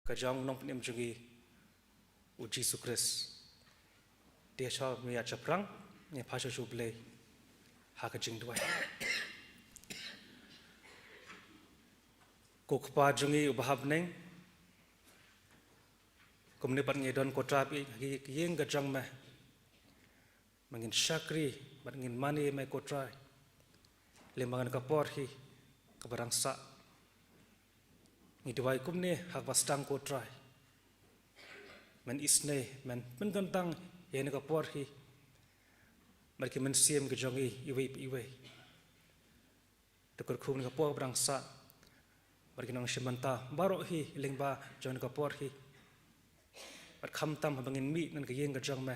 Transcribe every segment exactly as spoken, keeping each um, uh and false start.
ka jong u nongpynim jong ngi u Jisu Khrist. Te sha me ïa shaphrang, ngin phai sha u Blei ha ka jingduwai. Ko Kpa jong ngi uba ha bneng, kumne pat ngi don ko Trai ha ka ïing ka jong me. Ma ngin shakri bad ngin mane ïa me ko Trai. Lyngba kane ka por hi kaba dang sah, ngi duwai kumne ha kaba sdang ko Trai. Men isynei, men pynkyntang ïa kane ka por hi bad ki mynsiem ki jong ngi iwei pa iwei. Te kyrkhu kane ka por ba dang sah bad ki nongshim bynta baroh hi lyngba jong kane ka por hi. Bad khamtam haba ngin mih na ka ïing ka jong me,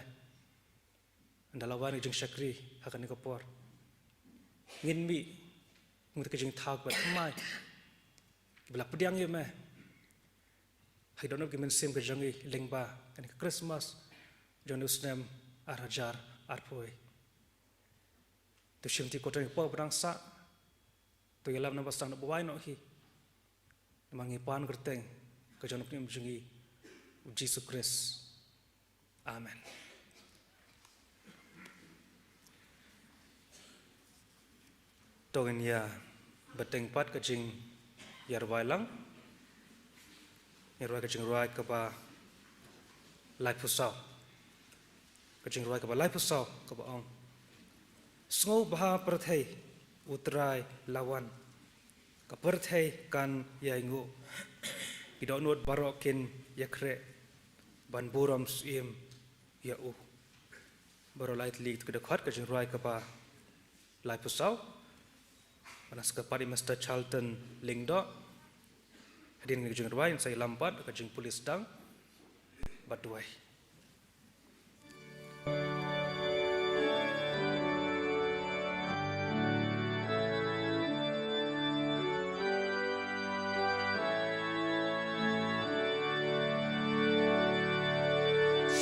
ynda la wan ka jingshakri ha kane ka por, ngin mih kum ka jingthaw kaba thymmai, kaba la pdiang ïa me ha ki dohnud ki mynsiem ki jong ngi lyngba kane ka Christmas jong kane u snem ar hajar arphew wei. To shim ti ko Trai ha kane ka por ba dang sah. To ïalam na ba sdang na ba wai noh hi. Namar ngi pan kyrteng ka jong u Nongpynim jong ngi u Jisu Khrist. Amen. To ngin ïa bteng pat ka jingïarwai lang. Ngin rwai ka jingrwai kaba laiphew saw. Ka jingrwai kaba laiphew saw kaba ong: Sngewbha pyrthei, u Trai la wan. Ka pyrthei kan ïainguh. Ki dohnud baroh kin ïakhreh ban burom syiem ïa u. Baroh lai tylli ki dkhot ka jingrwai kaba laiphew saw. Ba nang sngewbha pat ïa Mister Charlton Lyngdoh. Hadien ka jingrwai ngin sa ïalam pat ka jingpule sdang bad duwai.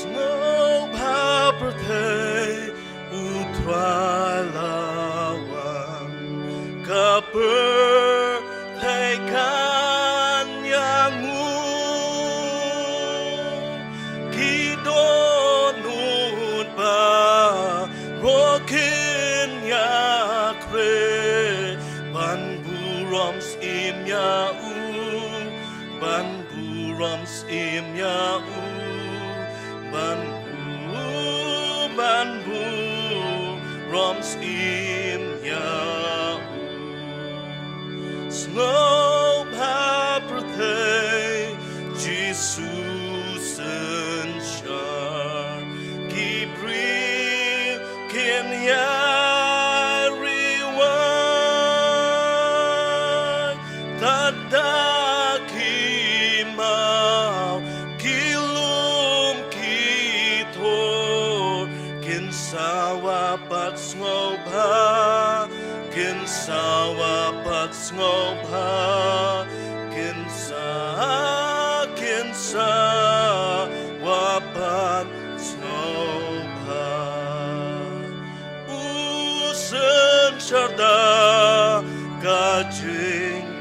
Sngewbha pyrthei, u Trai la wan. Ka pyrthei kan ïanguh. Ki dohnud baroh kin ïakhreh ban burom syiem ïa u, ban burom syiem ïa u, ban bu-, ban burom syiem ïa u. Sngewbha pyrthei, Jisu synshar. Ki briew kin ïai riewaiñ, tad da ki maw, ki lum ki thor, kin sawa pat sngewbha, kin sawa pat sngewbha, kin sa, kin sawa pat sngewbha. U synshar da ka jing-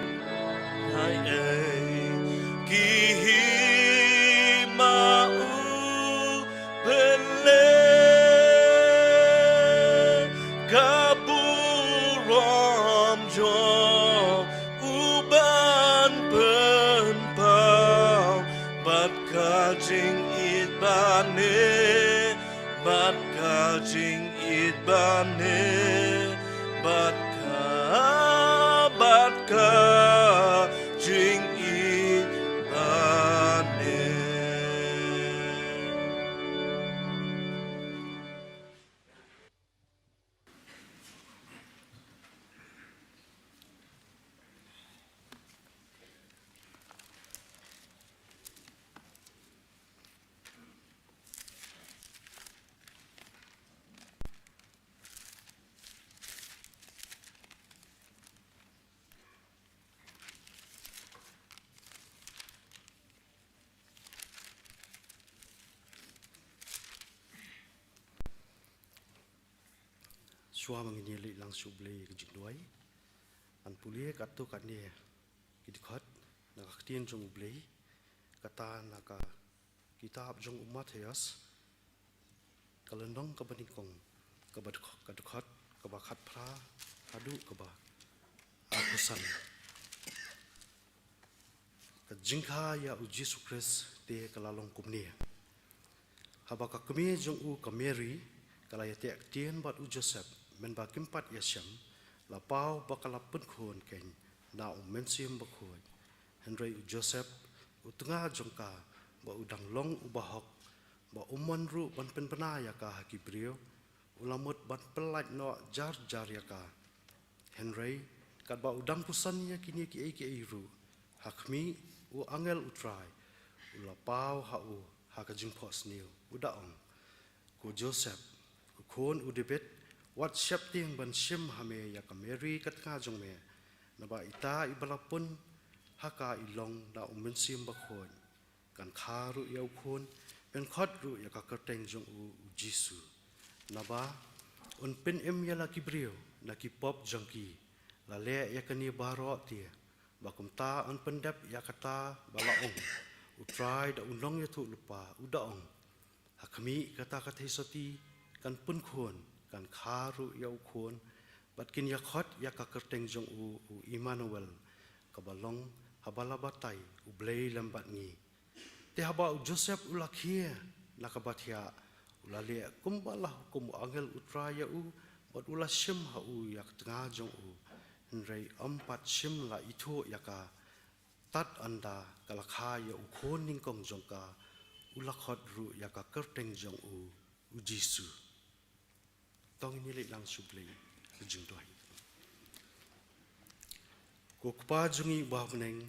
Ai ei, ki hima u pynleit, ka burom jong u ban pynpaw, bad ka jingïeit ba neh, bad ka jingïeit ba neh, bad ka, bad ka jingïeit ba neh. Shuwa ba ngin ïaleit lang sha U Blei ka jingduwai, ngan pule katto katne ki dkhot na ka ktien jong U Blei, ka Ta na ka kitab jong u Mathaios, ka lynnong kaba nyngkong, kaba dkhot, ka dkhot, kaba khatphra, haduh kaba arphew san. Ka jingkha ïa u Jisu Khrist te ka la long kumne. Haba ka kmie jong u ka Mary, ka la ïateh ktien bad u Joseph, mynba kim pat ïashem, la paw ba ka la pynkhun keiñ, na u Mynsiem Bakhuid. Hynrei u Joseph, u tnga jong ka, ba u dang long u bahok, ba um mon ruh ban pynbna ïa ka ha ki briew, u la mut ban pyllait noh jar jar ïa ka. Hynrei, katba u dang pyrshang ïa kine kiei kiei ruh, ha khmih, u angel u Trai, u la paw ha u, ha ka jingphohsniew, u da ong: Ko Joseph, ko khun u David, wat sheptieng ban shim ha me ïa ka Mary ka tnga jong me, naba ita iba la pun ha ka i long na u Mynsiem Bakhuid. Kan kha ruh ïa u khun, pynkhot ruh ïa ka kyrteng jong u, u Jisu. Naba un pynim ïa la ki briew na ki pop jong ki. La leh ïa kane baroh te, ba kumta yn pyndep ïa kata ba la ong u Trai da u nongïathuhlypa, u da ong: Ha khmih, kata ka theisotti kan pun khun, kan kha ruh ïa u khun, bad kin ïakhot ïa ka kyrteng jong u, u Immanuel, kaba long, haba la batai, U Blei lem bad ngi. Te haba u Joseph u la khie na kaba thiah, u la leh kumba la hukum u angel u Trai ïa u, bad u la shim ha u ïa ka tnga jong u. Hynrei ym pat shym la ithuh ïa ka, tad ynda ka la kha ïa u khun nyngkong jong ka, u la khot ruh ïa ka kyrteng jong u, u Jisu. To ngin ïaleit lang sha U Blei ha ka jingduwai. Ko Kpa jong ngi uba ha bneng,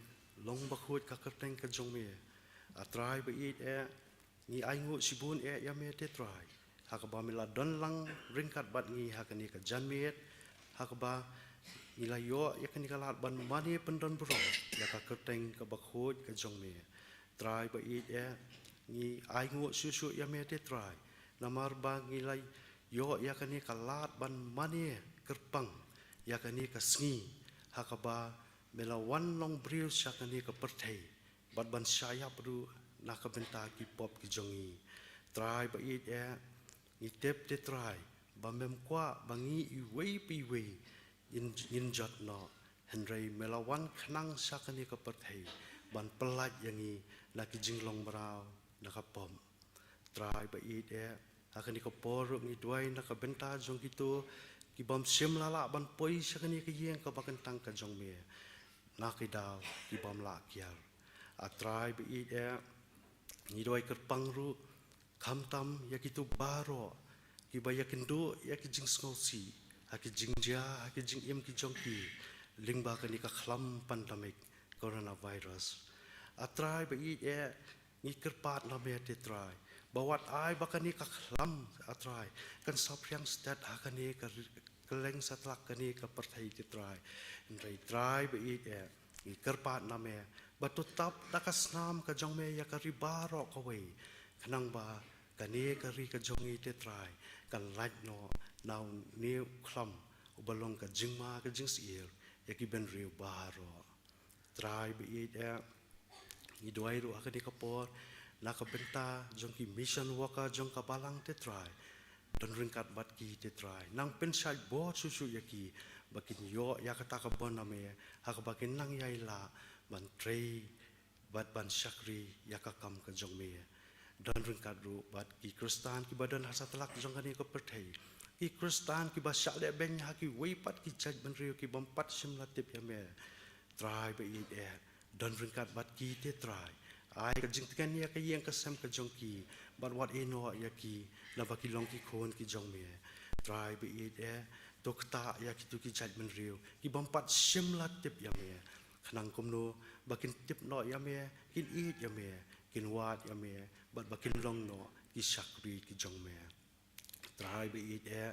long bakhuid ka kyrteng ka jong me. A Trai ba ïeit eh, ngi ainguh shibun eh ïa me te Trai, ha kaba me la don lang ryngkat bad ngi ha kane ka janmiet, ha kaba ngi la ïoh ïa kane ka lad ban mane pyndonburom ïa ka kyrteng kaba khuid ka jong me. Trai ba ïeit eh, ngi ainguh shuh shuh ïa me te Trai, namar ba ngi la ïoh ïa kane ka lad ban mane kyrpang ïa kane ka sngi, ha kaba me la wan long briew sha kane ka pyrthei, bad ban shah ïap ruh na ka bynta ki pop ki jong ngi. Trai ba ïeit eh, ngi tip te Trai, ba mem kwah ba ngi iwei pa iwei ngin, ngin jot noh, hynrei me la wan khnang sha kane ka pyrthei, ban pyllait ïa ngi na ki jinglong mraw na ka pop. Trai ba ïeit eh, ha kane ka por ruh ngi duwai na ka bynta jong kito ki bym shym la lah ban poi sha kane ka ïing kaba kyntang ka jong me, na ki daw ki bym lah kiar. A Trai ba ïeit eh, ngi duwai kyrpang ruh, khamtam ïa kito baroh kiba ïakynduh ïa ki jingsngewsih ha ki jingjia, ha ki jingim ki jong ki, lyngba kane ka khlam pandemic coronavirus. A Trai ba ïeit eh, ngi kyrpad na me te Trai, ba wat ai ba kane ka khlam, A Trai, kan saphriang stet ha kane ka ri-, kylleng satlak kane ka pyrthei te Trai. Hynrei Trai ba ïeit eh, ngi kyrpad na me, ba to tap da ka snam ka jong me ïa ka ri baroh kawei, khnang ba kane ka ri ka jong ngi te Trai, kan lait noh na une u khlam uba long ka jingma ka jingsyier ïa ki bynriew baroh. Trai ba ïeit eh, ngi duwai ruh ha kane ka por na ka bynta jong ki mission worker jong ka balang te Trai. Don ryngkat bad ki te Trai, nang pynshait bor shuh shuh ïa ki, ba kin ïoh ïa kata ka bor na me, ha kaba kin nang ïai lah ban trei bad ban shakri ïa ka kam ka jong me. Don ryngkat ruh bad ki Khristan kiba don ha satlak jong kane ka pyrthei, ki Khristan kiba shah lehbeiñ ha kiwei pat ki jaitbynriew ki bym pat shym la tip ïa me. Trai ba ïeit eh, don ryngkat bad ki te Trai. Ai ka jingtngen ïa ka ïing ka sem ka jong ki, bad wat ïehnoh ïa ki, naba ki long ki khun ki jong me. Trai ba ïeit eh, to ktah ïa kito ki jaitbynriew ki bym pat shym la tip ïa me, khnang kumno ba kin tip noh ïa me, kin ïeit ïa me, kin wad ïa me, bad ba kin long noh ki shakri ki jong me. Trai ba ïeit eh,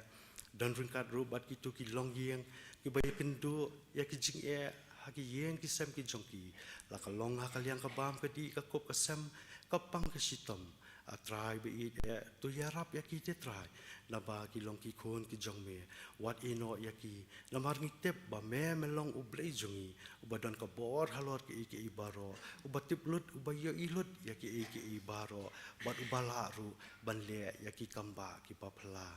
don ryngkat ruh bad kito ki longïing kiba ïakynduh ïa ki jingeh ha ki ïing ki sem ki jong ki, la ka long ha ka liang ka bam ka dih, ka kup ka sem, ka pang ka shitom, A Trai ba ïeit eh, to ïarap ïa ki te Trai, naba ki long ki khun ki jong me. Wat ïehnoh ïa ki, namar ngi tip ba me me long U Blei jong ngi, uba don ka bor halor kiei kiei baroh, uba tip lut, uba ïohi lut ïa kiei kiei baroh, bad uba lah ruh ban leh ïa ki kam bah kiba phylla.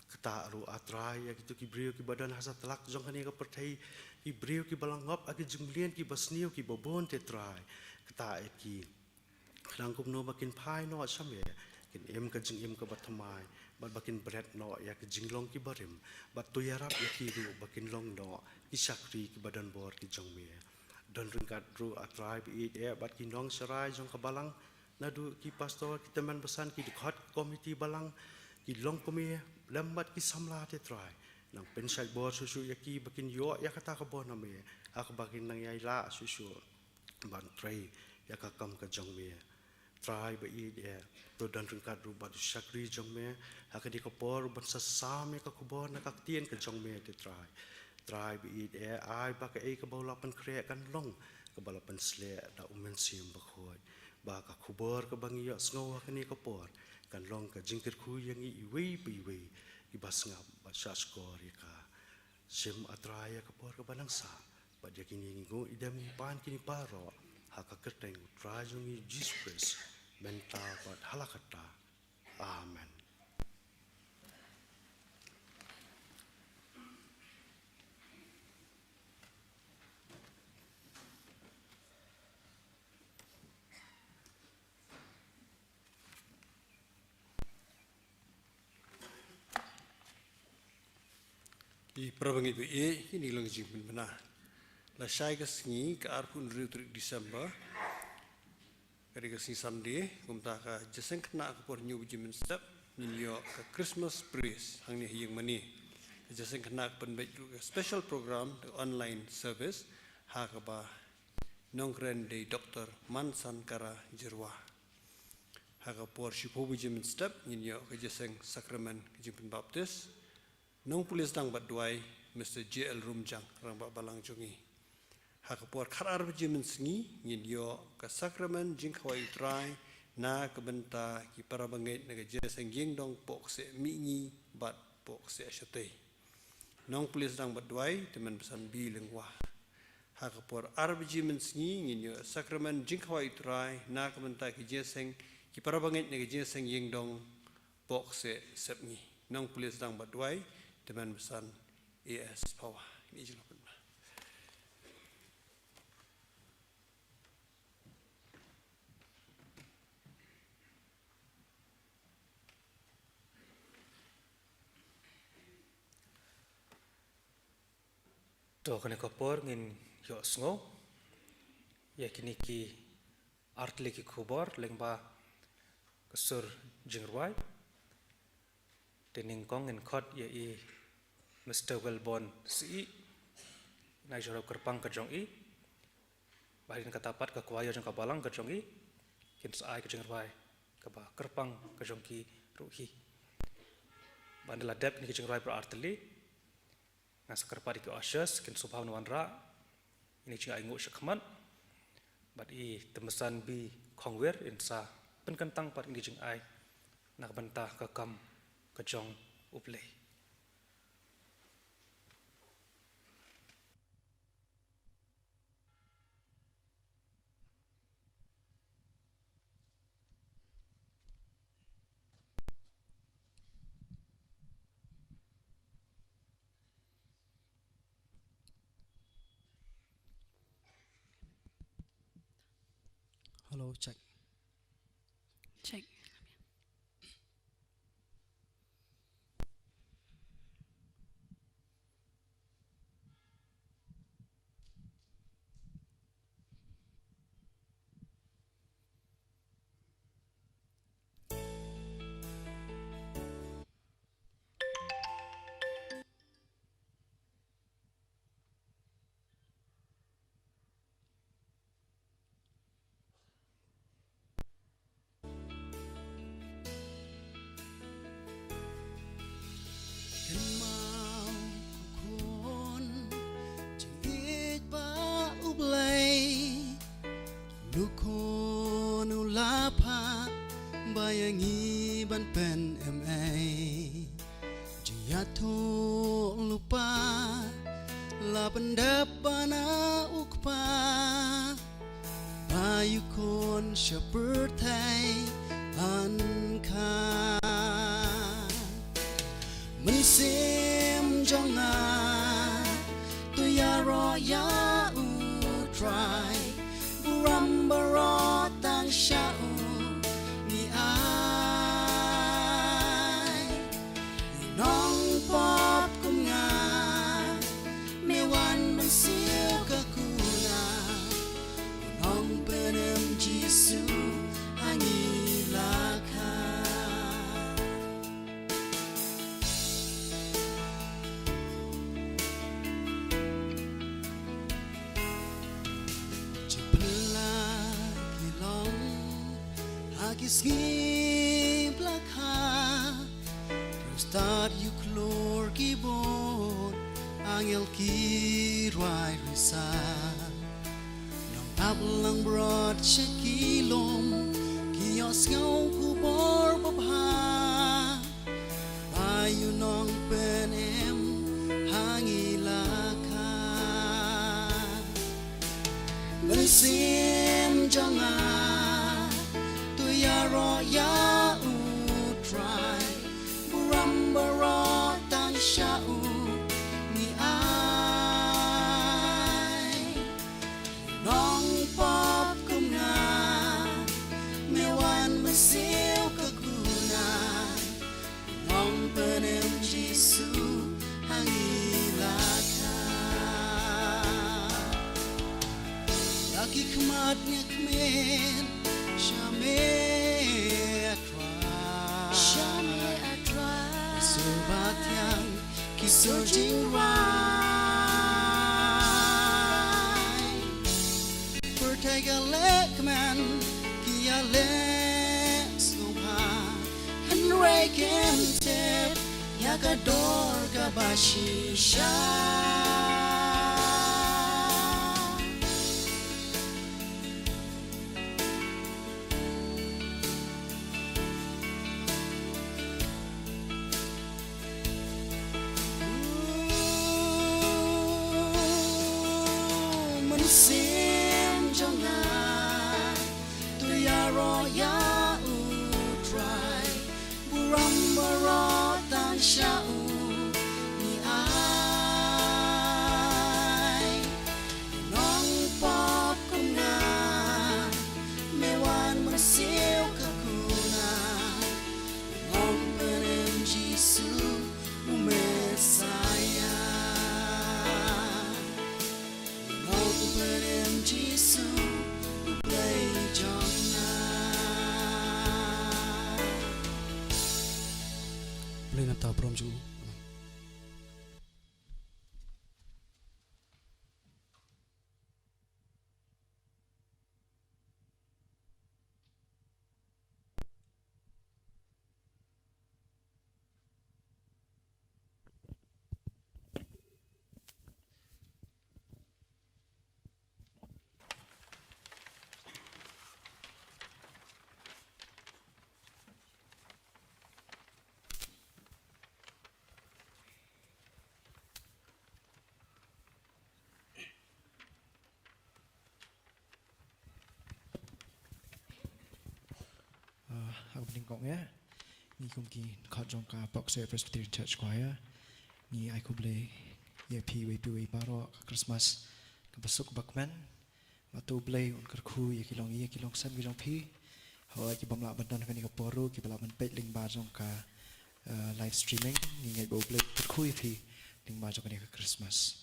Kata ruh A Trai, ïa kito ki briew kiba don ha satlak jong kane ka pyrthei, ki briew kiba la ngop ha ki jingmlien kiba sniew kiba bun te Trai. Kata eh ki, khnang kumno ba kin phai noh sha me, kin im ka jingim kaba thymmai, bad ba kin bret noh ïa ki jinglong kiba rim, bad to ïarap ïa ki ruh ba kin long noh ki shakri kiba don bor ki jong me. Don ryngkat ruh A Trai ba ïeit eh, bad ki nongsharai jong ka balang, naduh ki pastor, ki tymmen basan, ki dkhot komiti balang, ki longkmie, lem bad ki samla te Trai. Nang pynshait bor shuh shuh ïa ki ba kin ïoh ïa kata ka bor na me, ha kaba kin nang ïai lah shuh shuh ban trei ïa ka kam ka jong me. Trai ba ïeit eh, to don ryngkat ruh bad u shakri jong me, ha kane ka por ban sa sam ïa ka khubor na ka ktien ka jong me te Trai. Trai ba ïeit eh, ai ba kaei kaba u la pynkhreh kan long kaba la pynsleh da U Mynsiem Bakhuid, ba ka khubor kaba ngi ïohsngew ha kane ka por kan long ka jingkyrkhu ïa ngi iwei pa iwei kiba sngap bad shahshkor ïa ka. Shim A Trai ïa ka por kaba nang sah, bad ïa kine ngi nguh, ngi dem, ngi pan kine baroh ha ka kyrteng U Trai jong ngi Jisu Khrist, mynta bad hala katta. Amen. Ïa para bangeit ba ïeit, kine ki long ki jingpynbna. Lashai ka sngi, ka arphew hynriew tarik December, ka dei ka sngi Sunday, kumta ka jingïaseng khynnah ka por hynñiew baje mynstep, ngin ïoh ka Christmas praise hangne ha ïing mane. Ka jingïaseng khynnah ka pynbeit ruh ka special program, the online service, ha kaba nongkren dei Doctor Mansankara Jyrwa. Ha ka por shiphew baje mynstep, ngin ïoh ka jingïaseng sakramen ka jingpynbaptis. Nongpule sdang bad duwai, Mister J L Rumjang, rangbah balang jong ngi. Ha ka por khatar baje mynsngi, ngin ïoh ka sakramen jingkhawai U Trai na ka bynta ki para bangeit na ka jingïaseng ïingdong Pohkseh Mihngi bad Pohkseh Shatei. Nongpule sdang bad duwai, Tymmen Basan B Lyngwa. Ha ka por ar baje mynsngi, ngin ïoh sakramen jingkhawai U Trai na ka bynta ki jingïaseng, ki para bangeit na ka jingïaseng ïingdong Pohkseh Sepngi. Nongpule sdang bad duwai, Tymmen Basan A S Phawa. Kine ki jingpynbna. To, kane ka por ngin ïohsngew ïa kine ki artylli ki khubor lyngba ka sur jingrwai. Te nyngkong ngin khot ïa i Mister Wellborn Syiem, na i jingïarap kyrpang ka jong i. Bad hadien kata pat ka choir jong ka balang ka jong i kin sa ai ka jingrwai kaba kyrpang ka jong ki ruh hi. Ban da la dep ïa kine ki jingrwai baroh artylli, ngan sa kyrpad ïa ki ushers kin sngewbha ban wanrah ïa kine ki jingainguh shakhmat. Bad i Tymmen Basan B Khongwir in sa pynkyntang pat ïa kine ki jingai na ka bynta ka kam ka jong U Blei. Hello, check. Check. Kynmaw ko khun jingïeit ba U Blei, u khun u la phah ba ïa ngi ban pynim ei. Jingïathuhlypa la pyndep ba na u Kpa, ba ïa u Khun sha pyrthei yn kha. Mynsiem jong nga, to ïaroh ïa u Trai, burom baroh tang sha u ngi ai. Nongpop kum nga, me wan mynsiem ka kuna, nongpynim Jisu ha ngi la kha. Jingpyllait ki long ha ki sngi ba la kha, riewstad ïa u khlur ki bud, angel ki rwai risa. Nongap langbrot sha ki lum, ki ïohsngew khubor babha, ba ïa u Nongpynim ha ngi la kha. Mynsiem jong nga, to ïaroh ïa u Trai, burom baroh tang sha u ngi ai. Nongpop kum nga, me wan mynsiem ka kuna, nongpynim Jisu ha ngi la kha. La ki khmat nga kmen sha me A Trai. Sha me A Trai. Sur ba thiang ki sur jingrwai. Pyrthei ka leh kmen, ki ïaleh sngewbha, hynrei kim tip ïa ka dor kaba shisha. Mynsiem jong nga, to ïaroh ïa u Trai, burom baroh tang sha u ngi ai. Nongpop kum nga, me wan mynsiem ka kuna, nongpynim Jisu u Messaïah. Nongpynim Jisu u Blei jong nga. Blei na bynta burom jong u. Ah, ha kaba nyngkong eh, ngi kum ki dkhot jong ka Poksoy Presbyterian Church Choir, ngi ai khublei ïa phi wei pa wei baroh ka Christmas kaba suk ba kmen. Bad to U Blei un kyrkhu ïa ki longïing ïa ki longsem ki jong phi. Hooid, ki bym lah ban don ha kane ka por ruh, kiba lah ban peit lyngba jong ka, eh, live streaming, ngi ngeit ba U Blei un kyrkhu ïa phi lyngba jong kane ka Christmas.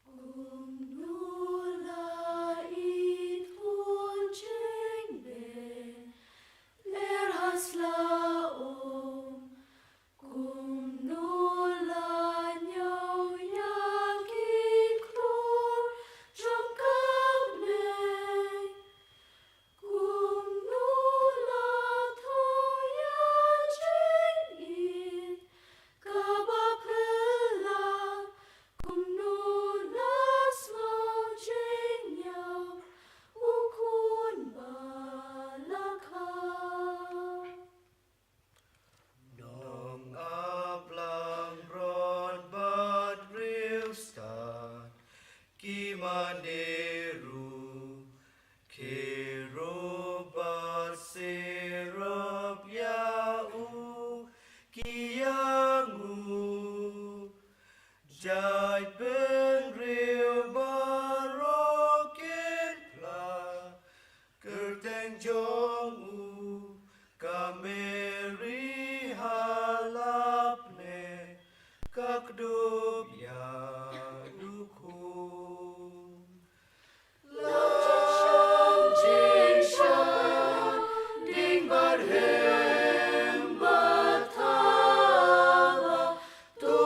Kumno la ïeit un jingmut, ler ha sla o Mary ha lap ne ka kdup ïa u khun. Lam jingshang jingshang ding bad hem bad haba, to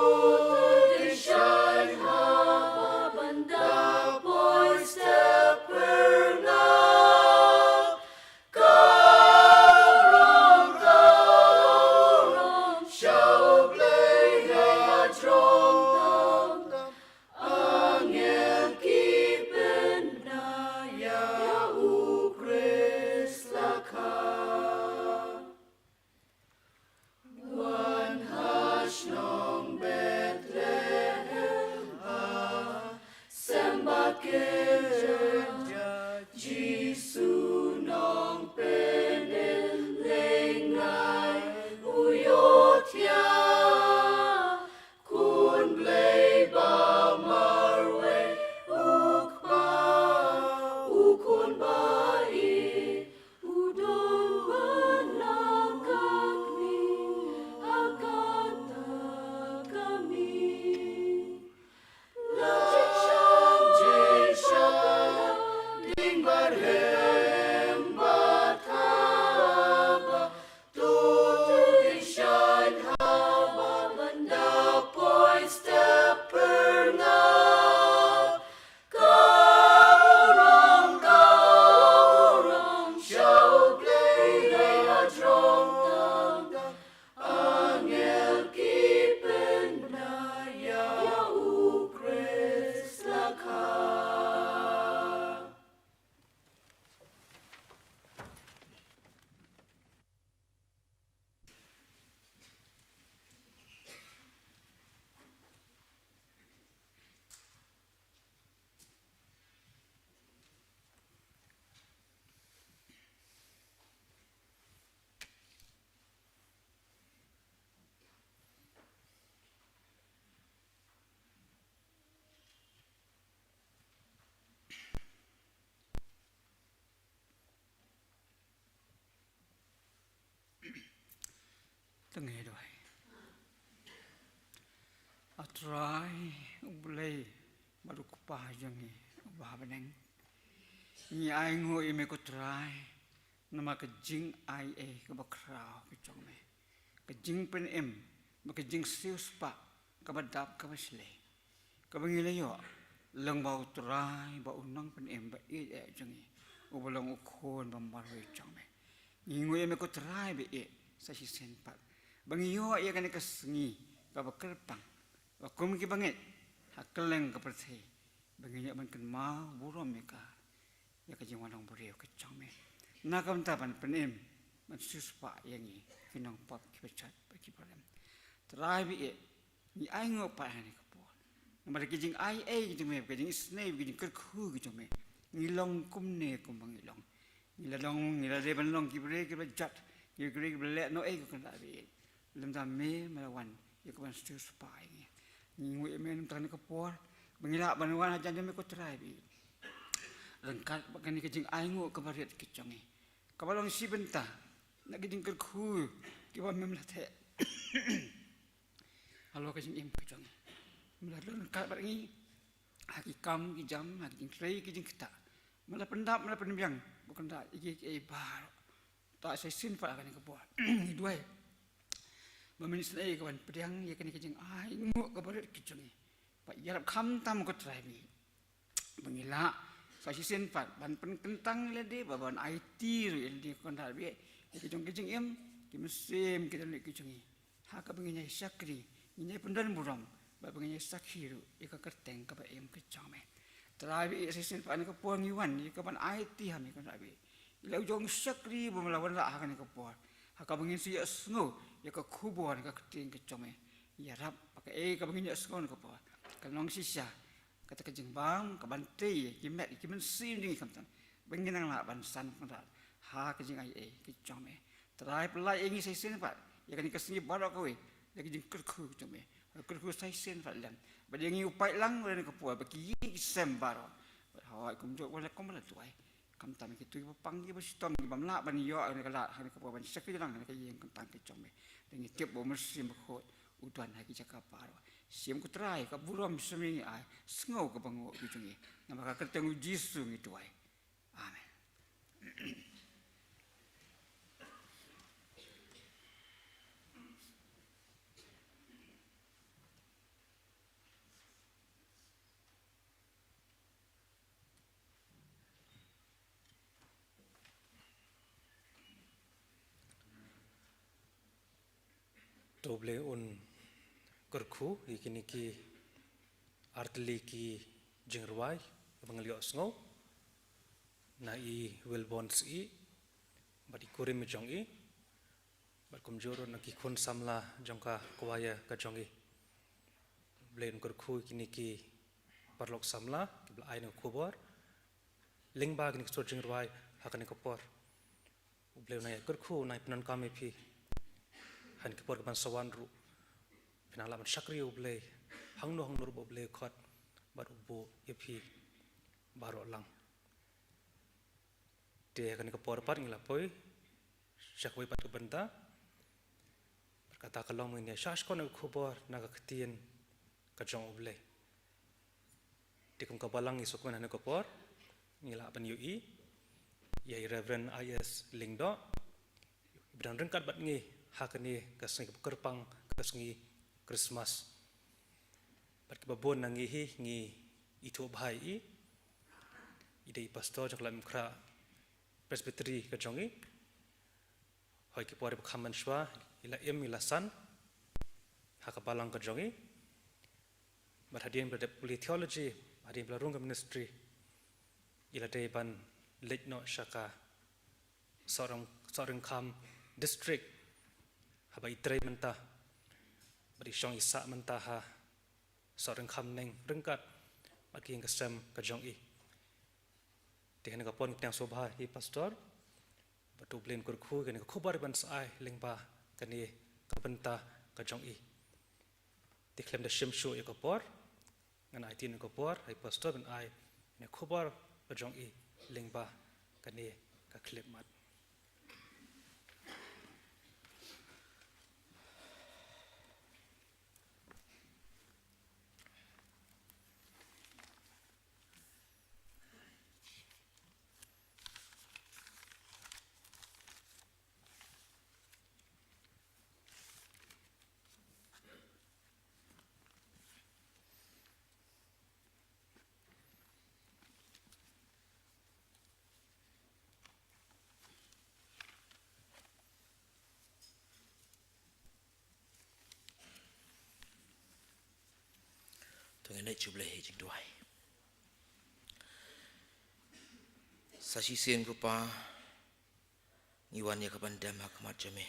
ding shang haba ban da poi step pyrngab. Ka rong, ka rong sha U Blei ha jrong tam tam. Angel ki pynbna ïa U Khrist la kha. Wan ha shnong Bethlehem ha sem ba kynjah, Jisu nongpynim lyngngai u ïohthiah. Khun Blei ba marwei, U Kpa, U Khun ba ïeit, u don ban la ka kmie ha kata ka miet. Lam jingshang jingshang ding bad hem bad haba, to ding shang haba ban da poi step pyrngab. Ka rong, ka rong sha U Blei ha jrong tam tam. Angel ki pynbna ïa U Khrist la kha. To ngin ïa duwai. A Trai U Blei bad U Kpa jong ngi uba ha bneng, ngi ainguh ïa me ko Trai namar ka jingaiei kaba khraw ka jong me, ka jingpynim bad ka jingsiewspah kaba dap kaba shlei, kaba ngi la ïoh lyngba U Trai ba u Nongpynim ba ïeit eh jong ngi, uba long U Khun ba marwei jong me. Ngi nguh ïa me ko Trai ba ïeit, sa shisien pat ba ngi ïoh ïa kane ka sngi kaba kyrpang, ba kum ki bangeit ha kylleng ka pyrthei ba ngin ïoh ban kynmaw burom ïa ka, ïa ka jingwan long briew ka jong me, na ka bynta ban pynim, ban siewspah ïa ngi ki nongpop kiba jot bad kiba rem. Trai ba ïeit, ngi ainguh pat ha kane ka por namar ka jingaiei ka jong me, ka jingisynei, ka jingkyrkhu ka jong me, ngi long kumne kumba ngi long. Ngi la long, ngi la dei ban long ki briew kiba jot, ki briew kiba leh noh ei ko Kynrad ba ïeit. Lymda me, me la wan ïa ka ban siewspah ïa ngi. Ngi nguh ïa me namar kane ka por ba ngi lah ban wan hajan jong me ko Trai ba ïeit, ryngkat bad kane ka jingainguh kaba rit ka jong ngi, kaba long shi bynta na ka jingkyrkhu kiba mem la theh halor ka jingim ka jong ngi. Me la don ryngkat bad ngi ha ki kam ki jam, ha ki jingtrei ki jingktah. Me la pyndap, me la pynbiang ko Kynrad ïa kiei kiei baroh. Te sa shisien pat ha kane ka por ngi duwai ba men isynei ïa ka ban pdiang ïa kane ka jingainguh kaba rit ka jong ngi. Ba ïarap khamtam ko Trai ba ïeit, ba ngi lah sa shisien pat ban pynkyntang ïa lade, ba ban aiti ruh ïa lade ko Kynrad ba ïeit, ïa ka jong ka jingim, ki mynsiem ki dohnud ki jong ngi, ha kaba ngin ïai shakri, ngin ïai pyndon burom, bad ba ngin ïai sakhi ruh ïa ka kyrteng kaba im ka jong me. Trai ba ïeit, sa shisien pat ha kane ka por ngi wan ïa ka ban aiti ha me ko Kynrad ba ïeit, ïa la u jong u shakri ba me la wanrah ha kane ka por, ha kaba ngin sa ïohsngew ïa ka khubor ka ktien ka jong me. Ïarap ba kaei kaba ngin ïohsngew ha kane ka por kan long shisha kata ka jingbam ka ban tei ïa ki met ïa ki mynsiem jong ngi khamtam, ba ngin nang lah ban san Kynrad ha ka jingaiei ka jong me. Trai pynlait ïa ngi sa shisien pat ïa kane ka sngi baroh kawei da ka jingkyrkhu ka jong me. Kyrkhu sa shisien pat lem bad ïa ngi u paidlang ruh ha kane ka por, bad ki ïing ki sem baroh, bad hooid kumjuh wat la kum ba la duwai, Khamtam kito kiba pang, kiba shitom, ki bym lah ban ïoh ïa kane ka lad ha kane ka por ban shakri lang ha kane ka ïing kyntang ka jong me. Te ngi tip ba u Mynsiem Bakhuid u don ha ki jaka baroh. Shim, ko Trai, ka burom sha me ngi ai, sngew ka byngaw ka jong ngi. Namar ka kyrteng u Jisu ngi duwai. Amen. To U Blei un kyrkhu ïa kine ki artylli ki jingrwai ba ngi la ïohsngew na i Wilbon Syiem bad i kurim jong i, bad kumjuh ruh na ki khun samla jong ka kwaya ka jong i. U Blei un kyrkhu ïa kine ki paralok samla kiba la ai ïa kane ka khubor lyngba kine ki sur jingrwai ha kane ka por. U Blei un nang ïa kyrkhu, un nang pyndonkam ïa phi ha kane ka por kaban sa wan ruh. Phin nang lah ban shakri ïa U Blei hangno hangno ruh ba U Blei u khot bad u buh ïa phi baroh lang. Te ha kane ka por pat ngi la poi sha kawei pat ka bynta. Bad kata ka long ba ngin ïa shah shkor ïa ka khubor na ka ktien ka jong U Blei. Te kum ka balang ngi sngewkmen ha kane ka por ngi lah ban ïohi ïa i Reverend I S Lyngdoh, iba dang ryngkat bad ngi ha kane ka sngi kaba kyrpang, ka sngi Christmas. Bad kiba bun na ngi hi ngi ithuh bha ïa i. I dei i pastor jong ka Laitumkhrah Presbytery ka jong i. Ha ki por ba kham mynshuwa i la im, i la san ha ka balang ka jong i. Bad hadien ba la dep pule theology, hadien ba la rung ka ministry, i la dei ban leit noh sha ka Sohryng-, Sohryngkham District, haba i trei mynta bad i shong i sah mynta ha Sohryngkham Neng ryngkat bad ka ïing ka sem ka jong i. Te ha kane ka por ngi pdiang sngewbha ïa i pastor ba to U Blei un kyrkhu ïa kane ka khubor ban sa ai lyngba kane ka bynta ka jong i. Te khlem da shim shuh ïa ka por, ngan aiti ïa ka por ha i pastor ban ai ïa kane ka khubor ka jong i lyngba kane ka khyllipmat. To ngin ïa jubab ïa ka jingduwai. Sa shisien ko Pa, ngi wan ïa ka ban dem ha khmat jong me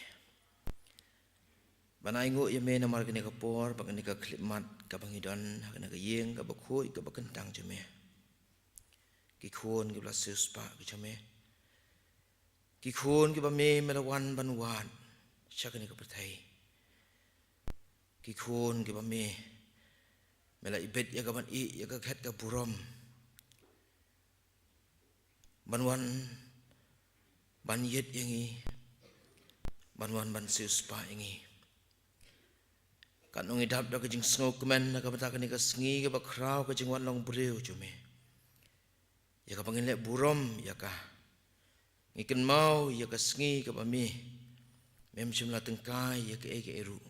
ban ainguh ïa me namar kane ka por bad kane ka khyllipmat kaba ngi don ha kane ka ïing kaba khuid kaba kyntang jong me. Ki khun kiba la siewspah ki jong me, ki khun kiba me me la wan ban wad sha kane ka pyrthei. Ki khun kiba me me la ibit ïa ka ban ïeh ïa ka khet ka burom ban wan ban ïeit ïa ngi, ban wan ban siewspah ïa ngi. Katno ngi dap da ka jingsngewkmen na ka bynta kane ka sngi kaba khraw ka jingwan long briew jong me, ïa kaba ngin leh burom ïa ka. Ngi kynmaw ïa ka sngi kaba me mem shym la tyngkai ïa kaei kaei ruh,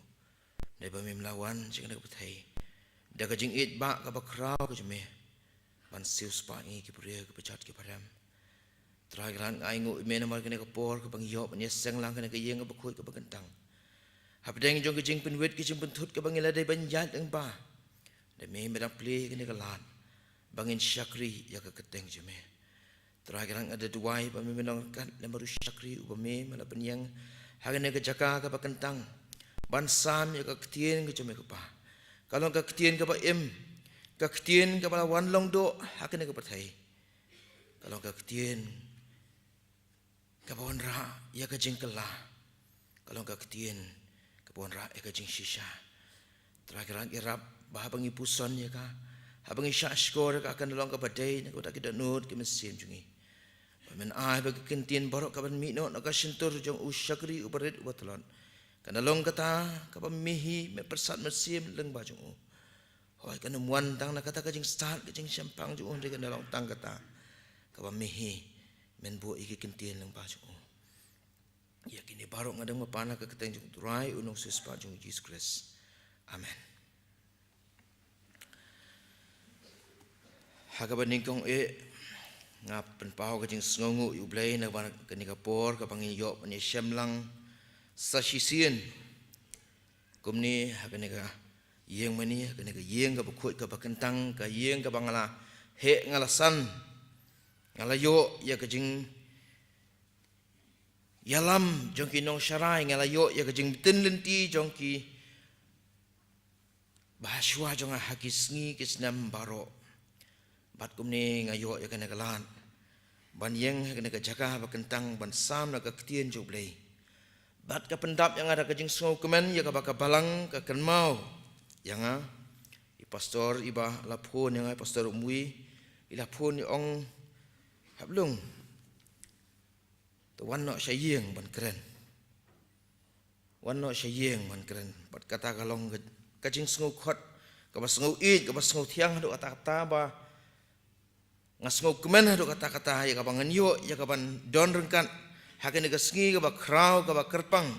da ba mem la wan sha kane ka pyrthei da ka jingïeit ba kaba khraw ka jong me ban siewspah ïa ngi ki briew kiba jot kiba rem. Trai Kynrad, nga ainguh ïa me namar kane ka por kaba ngi ïoh ban ïaseng lang ha kane ka ïing kaba khuid kaba kyntang. Hapdeng jong ka jingpynwit ka jingpynthut kaba ngi la dei ban ïaid lyngba, da me me dang plie kane ka lad ba ngin shakri ïa ka kyrteng jong me. Trai Kynrad, nga da duwai ba me me long ryngkat lem bad u shakri uba me me la pynïeng ha kane ka jaka kaba kyntang ban sam ïa ka ktien ka jong me ko Pa. Ka long ka ktien kaba im, ka ktien kaba la wan long doh ha kane ka pyrthei. Ka long ka ktien kaba wanrah ïa ka jingkylla. Ka long ka ktien kaba wanrah ïa ka jingshisha. Trai Kynrad, ïarap ba haba ngi puson ïa ka, haba ngi shah shkor ïa ka, kan long kaba dei na ka bynta ki dohnud ki mynsiem jong ngi. Ba Men ai ba ka ktien baroh kaban mih noh na ka shyntur jong u shakri uba rit uba tlot kan long kata kaba mih hi, men pyrsad mynsiem lyngba jong u. Hooid, kan ym wan tang na kata ka jingstad ka jingshemphang jong u, hynrei kan long tang kata kaba mih hi, men buh ïa ka ktien lyngba jong u. Ïa kine baroh nga dang ban pan ha ka kyrteng jong u Trai, u Nongsiewspah jong u Jisu Khrist. Amen. Ha kaba nyngkong eh, nga pynpaw ka jingsngewnguh ïa u Blei na kaba kane ka por kaba ngin ïoh ban ïashem lang sa shisien kumne ha kane ka ïing mane, ha kane ka ïing kaba khuid kaba kyntang, ka ïing kaba nga la heh nga la san, nga la ïoh ïa ka jing ïalam jong ki nongsharai, nga la ïoh ïa ka jingmyntoi lynti jong ki bahashuwa jong nga ha ki sngi ki snem baroh. Bad kumne nga ïoh ïa kane ka lad ban ïeng ha kane ka jaka ba kyntang ban sam na ka ktien jong u Blei. Bad ka pyndap ïa nga da ka jingsngewkmen ïa kaba ka balang ka kynmaw ïa nga. I pastor iba la phone ïa nga, i pastor Umwi, i la phone, i ong, hap lung, to wan noh sha ïing ban kren. Wan noh sha ïing ban kren. Bad kata ka long ka, ka jingsngewkhot kaba sngewïeit, kaba sngewthiang haduh katta katta ba nga sngewkmen haduh katta katta ïa kaba ngan ïoh ïa kaban don ryngkat ha kane ka sngi kaba khraw kaba kyrpang,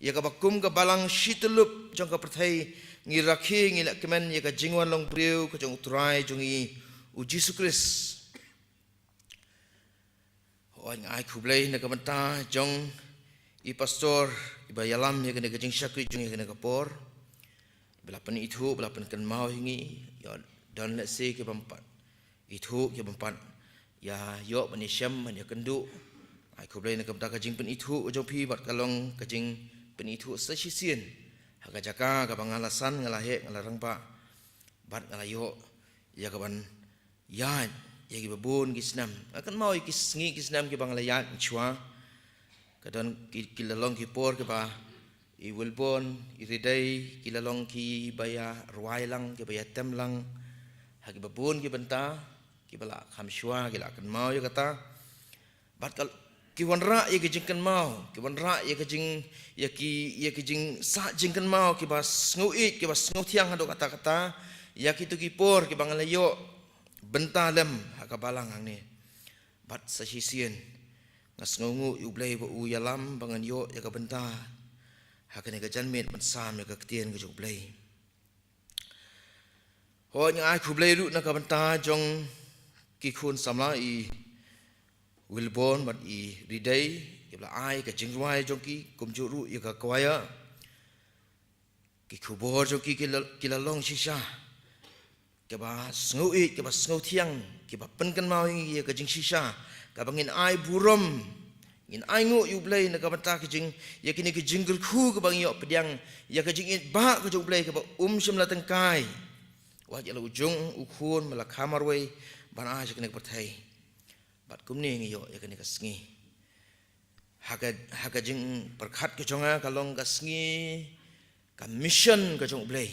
ïa kaba kum ka balang shityllup jong ka pyrthei ngi rakhe, ngi leh kmen ïa ka jingwan long briew ka jong u Trai jong ngi u Jisu Khrist. Hooid, nga ai khublei na ka bynta jong i pastor iba ïalam ïa kane ka jingshakri jong ngi ha kane ka por. Ba la pynithuh, ba la pynkynmaw ïa ngi, ïa don lehse ki bym pat ithuh, ki bym pat ïa ïoh ban ïashem ban ïakynduh. Ai khublei na ka bynta ka jingpynithuh jong phi bad ka long ka jingpynithuh sa shisien ha ka jaka kaba nga la san, nga la heh, nga la rangbah bad nga la ïoh ïa kaban ïaid ïa kiba bun ki snem. Nga kynmaw ïa ki sngi ki snem kiba nga la ïaid mynshuwa. Ka don ki, ki la long ki por kiba i Wilbon, i Ridei, ki la long kiba ïa rwai lang, kiba ïa tem lang ha kiba bun ki bynta, kiba la kham shuwa, ki la kynmaw ïa kata. Bad ka, ki wanrah ïa ki jingkynmaw, ki wanrah ïa ki jing, ïa ki, ïa ki jingsah jingkynmaw kiba sngewïeit, kiba sngewthiang haduh katta katta ïa kito ki por kiba nga la ïoh bynta lem ha ka balang hangne. Bad sa shisien nga sngewnguh ïa u Blei ba u ïalam ba ngan ïoh ïa ka bynta ha kane ka janmiet ban sam ïa ka ktien ka jong u Blei. Hooid, nga ai khublei ruh na ka bynta jong ki khun samla i Wilbon bad i Ridei, kiba la ai ka jingrwai jong ki, kumjuh ruh ïa ka choir. Ki khubor jong ki ki la, ki la long shisha kiba sngewïeit, kiba sngewthiang, kiba pynkynmaw ïa ngi ïa ka jingshisha kaba ngin ai burom, ngin ai nguh ïa u Blei na ka bynta ka jing, ïa kine ki jingkyrkhu kaba ngi ïoh pdiang ïa ka jingïeit ba ka jong u Blei kaba um shym la tyngkai. Wat ïa la u jong u khun ba la kha marwei ban ai sha kane ka pyrthei. Bad kumne ngi ïoh ïa kane ka sngi. Ha ka, ha ka jingpyrkhat ka jong nga ka long ka sngi ka mission ka jong u Blei.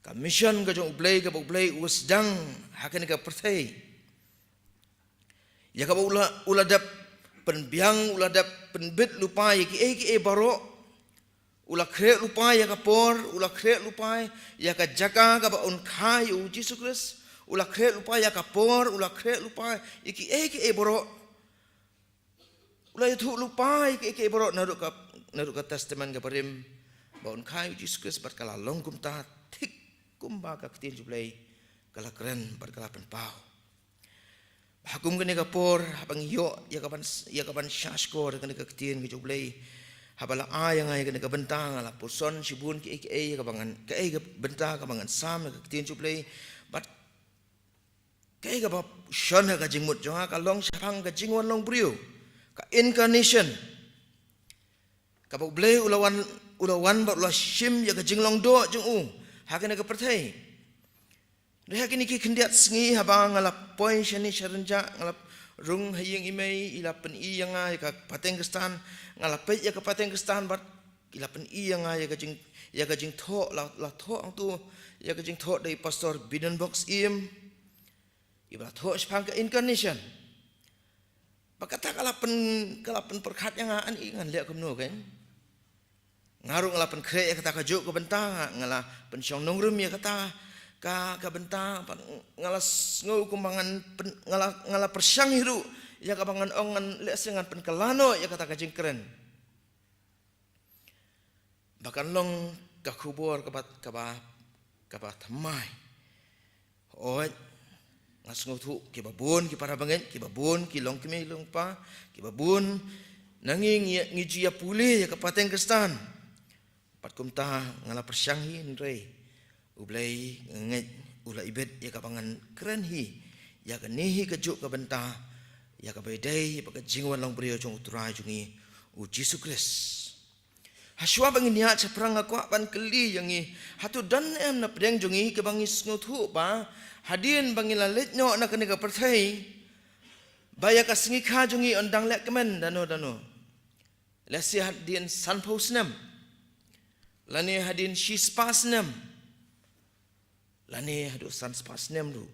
Ka mission ka jong u Blei, kaba u Blei u sdang ha kane ka pyrthei. Ïa kaba u la, u la dep pynbiang, u la dep pynbit lypa ïa kiei kiei baroh. U la khreh lypa ïa ka por, u la khreh lypa ïa ka jaka kaba un kha ïa u Jisu Khrist. U la khreh lypa ïa ka por, u la khreh lypa ïa kiei kiei baroh. U la ïathuh lypa ïa kiei kiei baroh naduh ka, naduh ka Testament kaba rim ba un kha ïa u Jisu Khrist, bad ka la long kumta thik kumba ka ktien jong u Blei ka la kren bad ka la pynpaw. Ba ha kum kane ka por, haba ngi ïoh ïa kaban, ïa kaban shahshkor ïa kane ka ktien ka jong u Blei, haba la ai ïa nga ïa kane ka bynta, nga la pyrshang shibun kiei kiei ïa kaba ngan, kaei ka bynta kaba ngan sam ïa ka ktien jong u Blei. Bad kaei kaba shon ha ka jingmut jong nga ka long shaphang ka jingwan long briew, ka incarnation. Kaba u Blei u la wan, u la wan bad u la shim ïa ka jinglong doh jong u ha kane ka pyrthei. Dei ha kine ki khyndiat sngi haba nga la poi shane sha Rynjah, nga la rung ha ïing i mei, i la pyni ïa nga ïa ka pateng khristan, nga la peit ïa ka pateng khristan bad i la pyni ïa nga ïa ka jing, ïa ka jingthoh, la, la thoh hangto ïa ka jingthoh da i Pastor Bidon Box Im. Iba la thoh shaphang ka incarnation. Ba kata ka la pyn, ka la pynpyrkhat ïa nga, ani ngan leh kumno kein. Nga ruh nga la pynkhreh ïa kata kajuh ka bynta, nga, nga la pynshong nongrim ïa kata ka, ka bynta, bad nga la sngew kumba ngan pyn, nga la, nga la pyrshang hi ruh ïa kaba ngan ong ngan lehse ngan pynkylla noh ïa kata ka jingkren. Ba kan long ka khubor kaba, kaba, kaba thymmai. Hooid, nga sngewthuh kiba bun ki para bangeit, kiba bun ki longkmie longkpa, kiba bun na ngi ngi, ngi ju ïa pule ïa ka pateng Khristan. Bad kumta nga la pyrshang hi, hynrei U Blei nga ngeit u la ibit ïa kaba ngan kren hi ïa kane hi kajuh ka bynta, ïa kaba ïadei bad ka jingwan long briew jong U Trai jong ngi U Jisu Khrist. Hashwa ba ngin ïaid shaphrang nga kwah ban kylli ïa ngi, hato don em na pdeng jong ngi kaba ngi sngewthuh ba hadien ba ngi la leit noh na kane ka pyrthei, ba ïa ka sngi kha jong ngi yn dang leh kmen dano dano? Lehse hadien sanphew snem, lane hadien shispah snem, lane haduh sanspah snem ruh.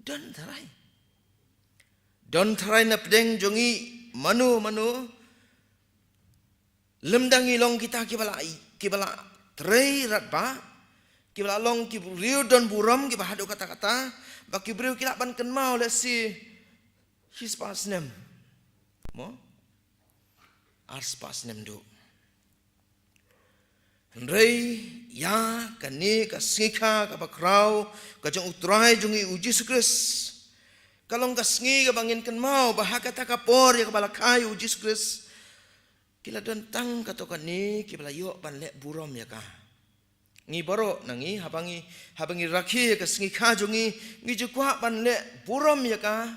Don tharai. Don tharai na pdeng jong ngi mano mano, lymda ngi long kita kiba la, kiba la trei radbah, kiba la long ki briew don burom, kiba haduh katta katta, ba ki briew ki lah ban kynmaw lehse shispah snem, mo, arspah snem duh. Hynrei ïa kane ka sngi kha kaba khraw ka jong U Trai jong ngi U Jisu Khrist, ka long ka sngi kaba ngin kynmaw ba ha kata ka por ïa kaba la kha ïa U Jisu Khrist, ki la don tang katto katne kiba la ïoh ban leh burom ïa ka. Ngi baroh na ngi, haba ngi, haba ngi rakhe ïa ka sngi kha jong ngi, ngi ju kwah ban leh burom ïa ka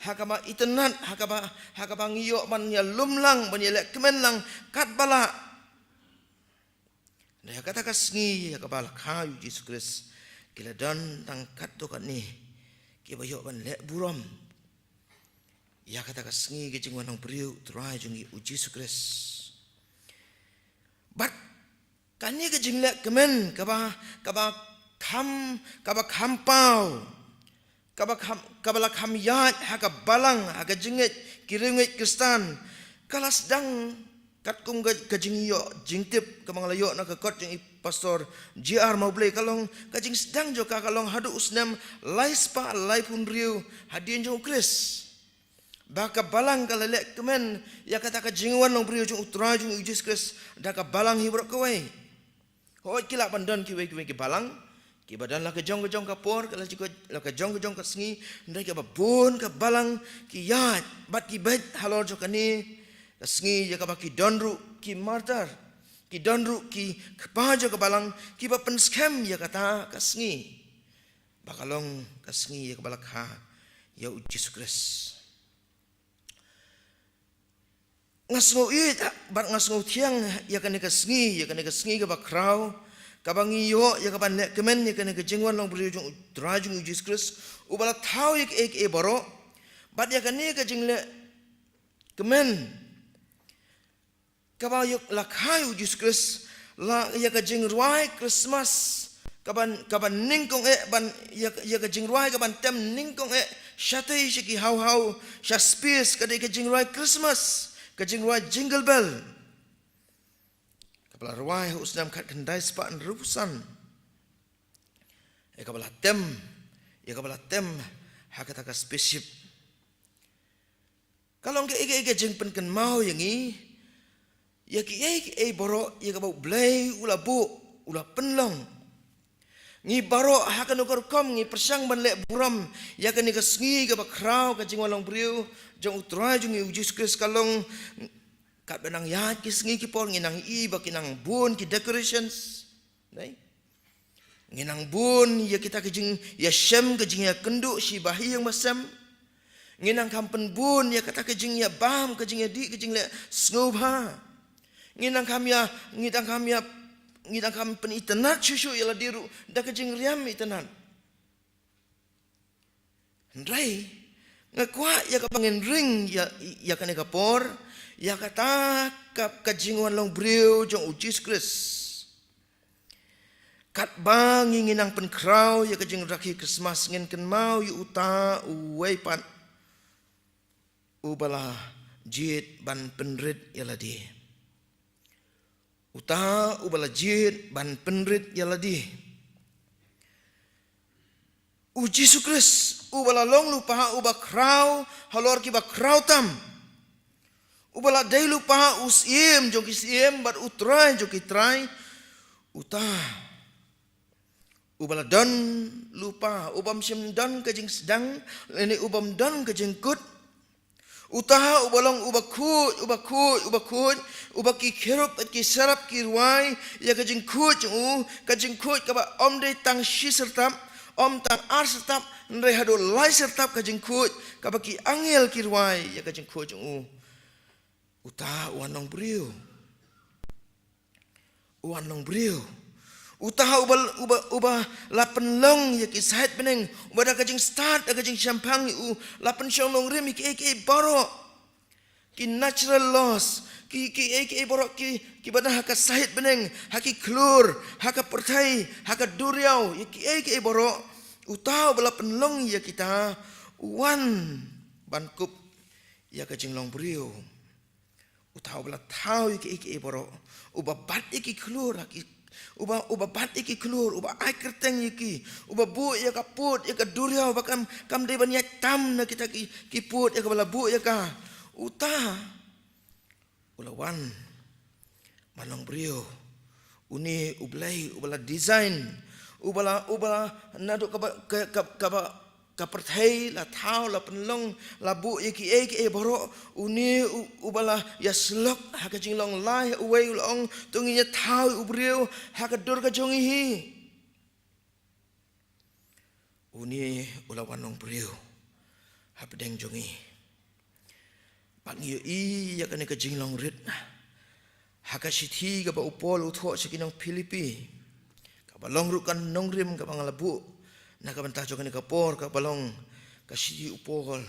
ha kaba itynnad, ha kaba, ha kaba ngi ïoh ban ïalum lang, ban ïaleh kmen lang katba lah. Hynrei ha kata ka sngi ïa kaba la kha ïa U Jisu Khrist, ki la don tang katto katne kiba ïoh ban leh burom ïa kata ka sngi ka jingwan long briew U Trai jong ngi U Jisu Khrist. Bad kane ka jingleh kmen kaba, kaba kham, kaba kham paw, kaba kham, kaba la kham ïaid ha ka balang, ha ka jingngeit ki riewngeit Khristan, ka la sdang katkum ka, ka jingïoh jingtip kaba nga la ïoh na ka kot jong i Pastor J R Mawblei, ka long ka jingsdang jong ka, ka long haduh u snem lai spah laiphew hynriew hadien jong U Khrist. Ba ka balang ka la leh kmen ïa kata ka jingwan long briew jong U Trai jong U Jisu Khrist da ka balang hi baroh kawei. Hooid, ki lah ban don kiwei kiwei ki balang kiba don la ka jong ka jong ka por, ka la jong ka, la ka jong ka jong ka sngi, hynrei kiba bun ka balang ki ïaid bad ki beit halor jong kane ka sngi, ïa kaba ki don ruh ki martyr, ki don ruh ki kpa jong ka balang kiba pynskhem ïa kata ka sngi. Ba ka long ka sngi ïa kaba la kha ïa U Jisu Khrist. Nga sngew ïeit bad nga sngew thiang ïa kane ka sngi, ïa kane ka sngi kaba khraw, kaba ngi ïoh ïa kaban leh kmen ïa kane ka jingwan long briew jong U Trai jong U Jisu Khrist, uba la thaw ïa kiei kiei baroh. Bad ïa kane ka jingleh kmen kaba ïoh la kha ïa U Jisu Khrist, la ïa ka jingrwai Christmas kaban, kaban nyngkong eh, ban ïa, ïa ka jingrwai kaban tem nyngkong eh shatei sha ki haw haw, sha space, ka dei ka jingrwai Christmas, ka jingrwai Jingle Bell, kaba la rwai ha u snem khatkhyndai spah hynriewphew san, ïa kaba la tem, ïa kaba la tem ha kata ka spaceship. Ka long kaei kaei ka jingpynkynmaw ïa ngi ïa kiei kiei baroh ïa kaba U Blei u la buh, u la pynlong. Ngi baroh ha kano ka rukom ngi pyrshang ban leh burom ïa kane ka sngi kaba khraw, ka jingwan long briew jong U Trai jong ngi U Jisu Khrist. Ka long katba nang ïaid ki sngi ki por, ngi nang i ba ki nang bun ki decorations. Nai? Ngi nang bun ïa kita ki jingïashem, ki jingïakynduh shi ba hi ïing ba sem. Ngi nang kham pynbun ïa kata ki jingïabam, ki jingïadih, ki jingleh sngewbha. Ngi nang kham ïa, ngi nang kham ïa, ngi nang kham pynitynnad shuh shuh ïa lade ruh da ki jingriam itynnad. Hynrei nga kwah ïa kaba ngin ring ïa, ïa kane ka por, ïa kata ka, ka jingwan long briew jong U Jisu Khrist. Katba ngi, ngi nang pynkhraw ïa ka jingrakhe Christmas, ngin kynmaw ïa uta uwei pat uba la jied ban pynrit ïa lade. Uta uba la jied ban pynrit ïa lade. U Jisu Khrist, uba la long lypa, uba khraw halor kiba khraw tam. Uba la dei lypa, u Syiem jong ki syiem, bad u Trai jong ki trai. Uta uba la don lypa, ubym shym don ka jingsdang, lane ubym don ka jingkut. Uta uba long uba khuid, uba khuid, uba khuid, uba ki kherub bad ki serap ki rwai ïa ka jingkhuid jong u, ka jingkhuid kaba ym dei tang shi syrtap, ym tang ar syrtap, hynrei haduh lai syrtap ka jingkhuid, kaba ki angel ki rwai ïa ka jingkhuid jong u. Uta u wan long briew. U wan long briew. Uta uba, uba, uba la pynlong ïa ki sait bneng, uba da ka jingstad, da ka jingshemphang ïa u, la pynshong nongrim ïa kiei kiei baroh. Ki natural laws, ki, kiei kiei baroh ki, kiba don ha ka sait bneng, ha ki khlur, ha ka pyrthei, ha ka duriaw, ïa kiei kiei baroh. Uta uba la pynlong ïa kita, u wan ban kup ïa ka jinglong briew. Uta uba la thaw ïa kiei kiei baroh. Uba bat ïa ki khlur ha ki, uba, uba bat ïa ki khlur, uba ai kyrteng ïa ki, uba buh ïa ka pud, ïa ka duriaw, ba kam, kam dei ban ïaid tam na kita ki, ki pud, ïa kaba la buh ïa ka. Uta u la wan ban long briew. Une u Blei uba la design, uba la, uba la naduh kaba, ka, ka, kaba, ka pyrthei la thaw, la pynlong, la buh ïa kiei kiei baroh. Une u, uba la ïasyllok ha ka jinglong lai, ha uwei u la ong, to ngin ïa thaw ïa u briew ha ka dur ka jong ngi hi. Une u la wan long briew hapdeng jong ngi. Ba ngi ïohi ïa kane ka jinglong rit ha ka shithi kaba u Paul u thoh sha ki nong Philippi, kaba long ruh ka nongrim kaba nga la buh na ka bynta jong kane ka por, kaba long ka shithi u Paul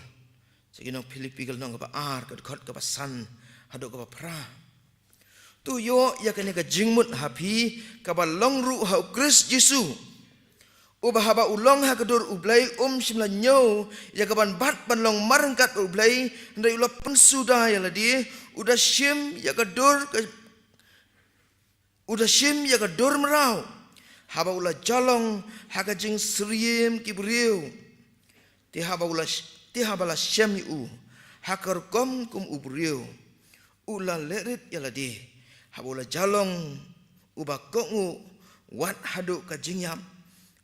sha ki nong Philippi, ka lynnong kaba ar, ka dkhot kaba san haduh kaba phra. To ïoh ïa kane ka jingmut ha phi, kaba long ruh ha u Khrist Jisu, uba haba u long ha ka dur u Blei um shym la ñiew ïa ka ban bat ban long marryngkat u Blei, hynrei u la pynsuda ïa lade, u da shim ïa ka dur ka, u da shim ïa ka dur mraw, haba u la jalong ha ka jingsyriem ki briew. Te haba u la sh-, te haba la shem ïa u ha ka rukom kum u briew, u la lehrit ïa lade, haba u la jalong uba kohnguh wat haduh ka jingïap,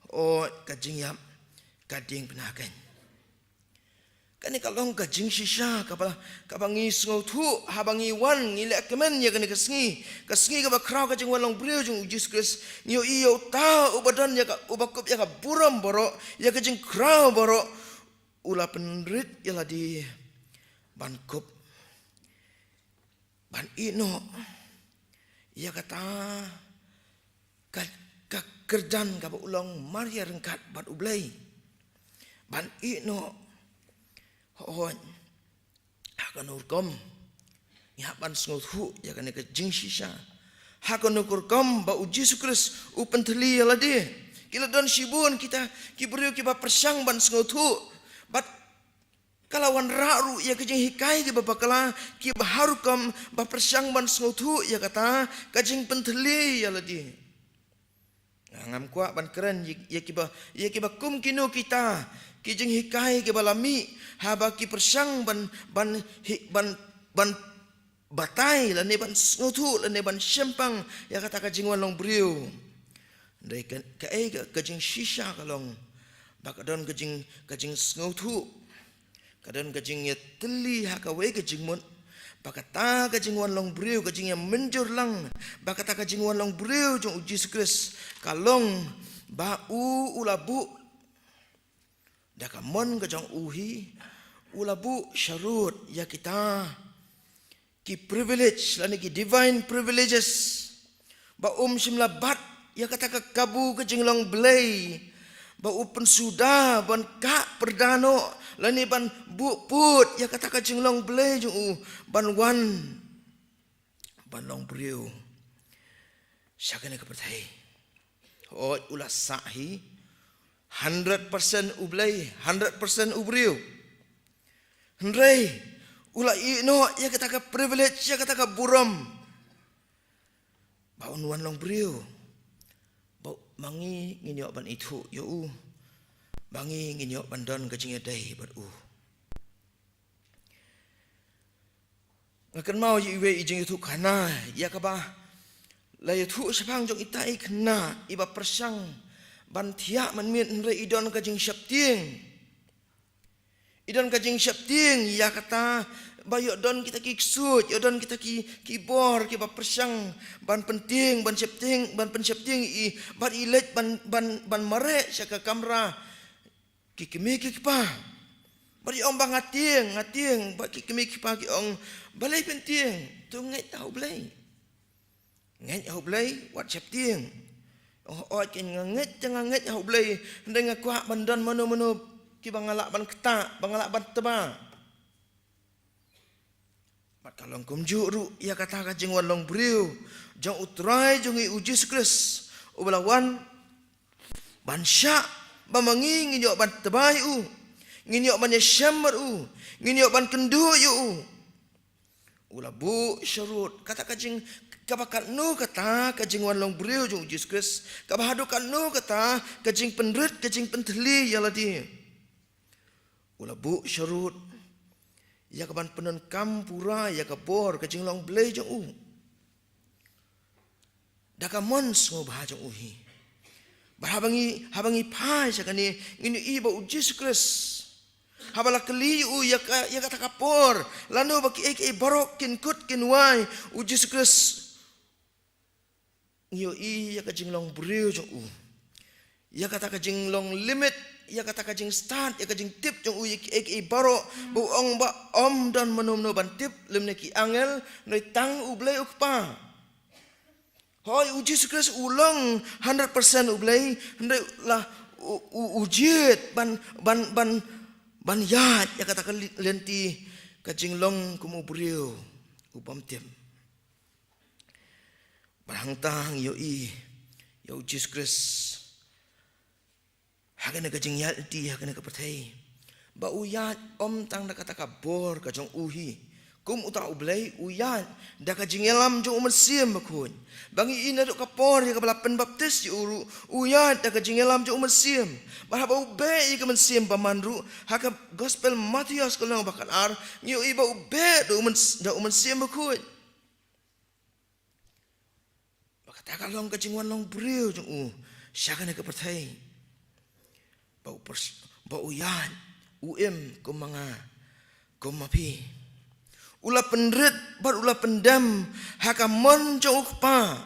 o ka jingïap ka diengphna keiñ. Kane ka long ka jingshisha kaba, kaba ngi sngewthuh haba ngi wan, ngi leh kmen ïa kane ka sngi, ka sngi kaba khraw ka jingwan long briew jong u Jisu Khrist. Ngi ïohi ïa uta uba don ïa ka, uba kup ïa ka burom baroh, ïa ka jingkhraw baroh, u la pynrit ïa lade ban kup, ban ïehnoh ïa kata ka, ka kyrdan kaba u long mar ïaryngkat bad u Blei, ban ïehnoh. Hooid, ha kano rukom ngi hap ban sngewthuh ïa kane ka jingshisha? Ha kano rukom ba u Jisu Khrist u pynthylli ïa lade? Ki la don shibun kita ki briew kiba pyrshang ban sngewthuh, bad ka la wanrah ruh ïa ki jinghikai kiba bakla, kiba ha rukom ba pyrshang ban sngewthuh ïa kata ka jingpynthylli ïa lade. Nga ngam kwah ban kren ïa, ïa kiba, ïa kiba kum kino kita ki jinghikai kiba la mih, haba ki pyrshang ban, ban hi-, ban, ban batai lane ban sngewthuh lane ban shemphang ïa kata ka jingwan long briew. Hynrei ka, kaei ka, ka jingshisha ka long ba ka don ka jing, ka jingsngewthuh, ka don ka jingïatylli ha kawei ka jingmut ba kata ka jingwan long briew, ka jingïamynjur lang ba kata ka jingwan long briew jong u Jisu Khrist ka long ba u, u la buh da ka mon ka jong u hi, u la buh sharud ïa kita ki privilege lane ki divine privileges, ba um shym la bat ïa kata ka kabu ka jinglong Blei, ba u pynsuda ban kah pyrda noh lane ban buh pud ïa kata ka jinglong Blei jong u, ban wan ban long briew sha kane ka pyrthei. Hooid, u la sah hi, hundred percent u Blei, hundred percent u briew. Hynrei U la ïeh noh ïa kata ka privilege, ïa kata ka burom, ba un wan long briew, ba ma ngi ngin ïoh ban ithuh ïa u, ba ngi ngin ïoh ban don ka jingïadei bad u. Nga kynmaw ïa iwei i jingïathuhkhana ïa kaba la ïathuh shaphang jong ita i khynnah iba pyrshang ban thiah mynmiet, hynrei i don ka jingsheptieng. I don ka jingsheptieng ïa kata ba ïoh don kita ki ksuid, ïoh don kita ki, ki bor kiba pyrshang ban pyntieng, ban sheptieng, ban pynsheptieng ïa i, bad i leit ban, ban, ban mareh sha ka kamra ki kmie ki kpa. Bad i ong ba nga tieng, nga tieng, bad ki kmie ki kpa ki ong, balei phin tieng? To ngeit ha U Blei. Ngeit ha U Blei, wat sheptieng. Ong, hooid, nga ngeit, nga ngeit ha U Blei, hynrei nga kwah ban don mano mano kiba nga lah ban ktah, ba nga lah ban tba. Bad ka long kumjuh ruh ïa kata ka jingwan long briew jong U Trai jong ngi U Jisu Khrist, uba la wan ban shah ba ma ngi ngin ïoh ban tba ïa u, ngin ïoh ban ïashem bad u, ngin ïoh ban kynduh ïa u. U la buh sharud, kata ka jing, kaba katno kata ka jingwan long briew jong U Jisu Khrist, kaba haduh katno kata ka jingpynrit, ka jingpynthylli ïa lade. U la buh sharud ïa ka ban pyndonkam pura ïa ka bor ka jinglong Blei jong u da ka mon sngewbha jong u hi. Bad haba ngi, haba ngi phai sha kane, ngin ïohi ba U Jisu Khrist, haba la kylli ïa u ïa ka, ïa kata ka por, lano ba kiei kiei baroh kin kut kin wai, U Jisu Khrist, ngi ïohi ïa ka jinglong briew jong u, ïa kata ka jinglong limit, ïa kata ka jingstad, ïa ka jingtip jong u ïa kiei kiei baroh, ba u ong ba ym don mano mano ban tip lymne ki angel, hynrei tang U Blei U Kpa. Hooid, U Jisu Khrist u long hundred percent U Blei, hynrei la u, u, u jied ban, ban, ban, ban ïaid ïa kata ka li-, lynti ka jinglong kum u briew u bym tip. Bad hangta ngi ïohi ïa U Jisu Khrist ha kane ka jingïaid lynti, ha kane ka pyrthei, ba u ïaid ym tang da kata ka bor ka jong u hi kum uta U Blei, u ïaid da ka jingïalam jong U Mynsiem Bakhuid. Ba ngi i naduh ka por ïa kaba la pynbaptis ïa u ruh, u ïaid da ka jingïalam jong U Mynsiem. Bad haba u beh ïa ka mynsiem bymman ruh, ha ka Gospel Mathaios ka lynnong ba khatar, ngi ïohi ba u beh da U Myns-, da U Mynsiem Bakhuid. Ba kata ka long ka jingwan long briew jong u sha kane ka pyrthei, ba u pers-, ba u ïaid, u im kum ma nga, kum ma phi. U la pynrit bad u la pyndem ha ka mon jong U Kpa.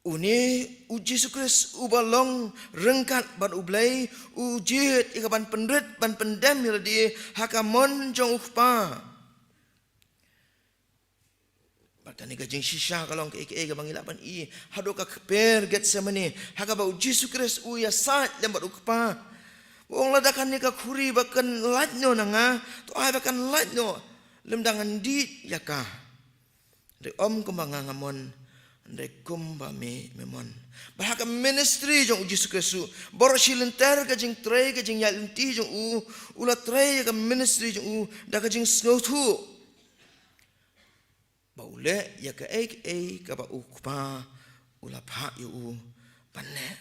Une U Jisu Khrist uba long ryngkat bad U Blei, u jied ïa ka ban pynrit ban pyndem ïa lade ha ka mon jong U Kpa. Bad kane ka jingshisha ka long kaei kaei kaba ngi lah ban i haduh ka kper Gethsemane, ha kaba U Jisu Khrist u ïasaid lem bad U Kpa. U ong, lada kane ka khuri ba kan lait noh na nga, to ai ba kan lait noh, lymda ngan dih ïa ka. Hynrei ym kumba nga nga mon, hynrei kumba me me mon. Bad ha ka ministry jong U Jisu Khrist ruh, baroh shi lynter ka jingtrei, ka jingïaid lynti jong u, u la trei ïa ka ministry jong u da ka jingsngewthuh ba u leh ïa kaei kaei kaba U Kpa u la phah ïa u ban leh.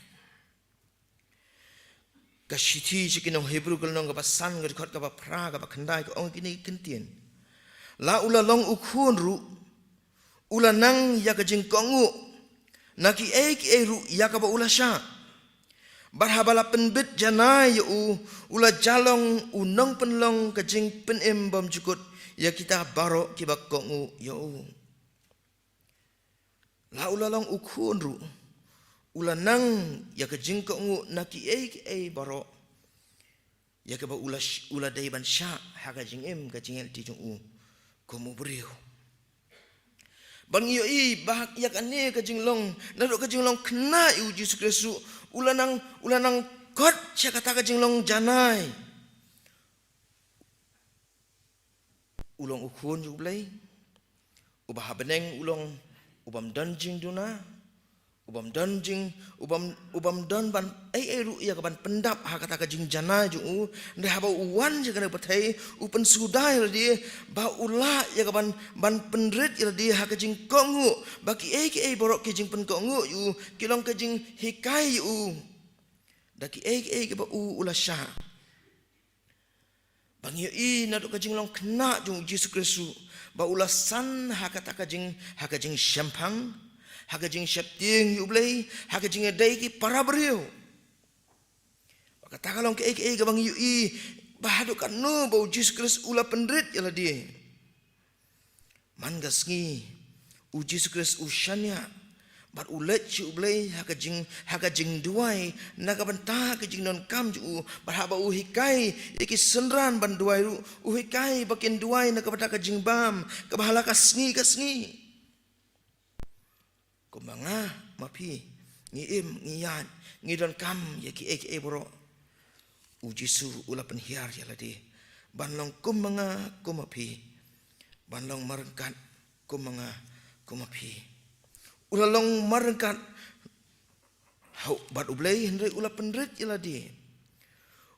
Ka shithi sha ki nong Hebru ka lynnong kaba san, ka dkhot kaba phra, kaba khyndai, ka ong kine ki kyntien: La u la long u khun ruh, u la nang ïa ka jingkohnguh na kiei kiei ruh ïa kaba u la shah. Bad haba la pynbit janai ïa u, u la ïalong u nongpynlong ka jingpynim bymjukut ïa kita baroh kiba kohnguh ïa u. La u la long u khun ruh, u la nang ïa ka jingkohnguh na kiei kiei baroh ïa kaba u la sh-, u la dei ban shah ha ka jingim, ka jingïaid lynti jong u kum u briew. Bad ngi ïohi ba ïa kane ka jinglong, naduh ka jinglong khynnah ïa U Jisu Khrist ruh, u la nang, u la nang kot sha kata ka jinglong janai. U long u khun jong U Blei, uba ha bneng u long u bym don jingduna, U bym don jing, u bym, u bym don ban ei ei ruh ïa ka ban pyndap ha kata ka jingjanai jong u, hynrei haba u wan sha kane ka pyrthei, u pynsuda ïa lade, ba u lah ïa ka ban, ban pynrit ïa lade ha ka jingkohnguh, ba kiei kiei baroh ki jingpynkohnguh ïa u, ki long ka jinghikai ïa u. Da kiei kiei kiba u, u la shah. Ba ngi ïohi naduh ka jinglong khynnah jong u Jisu Khrist ruh, ba u la san ha kata ka jing, ha ka jingshemphang, ha ka jingsheptieng ïa U Blei, ha ka jingïadei ki para briew. Ba kata ka long kaei kaei kaba ngi ïohi, ba haduh katno ba u Jisu Khrist u la pynrit ïa lade. Man ka sngi, u Jisu Khrist u shaniah, bad u leit sha U Blei ha ka jing, ha ka jingduwai, na ka bynta ka jingdonkam jong u, bad haba u hikai ïa ki synran ban duwai ruh, u hikai ba kin duwai na ka bynta ka jingbam, kaba ha la ka sngi ka sngi. Kumba nga ma phi, ngi im, ngi ïaid, ngi donkam ïa kiei kiei baroh. U Jisu u la pynhiar ïa lade ban long kumba nga, kumba phi. Ban long marryngkat kumba nga, kumba phi. U la long marryngkat ha u, bad U Blei, hynrei u la pynrit ïa lade.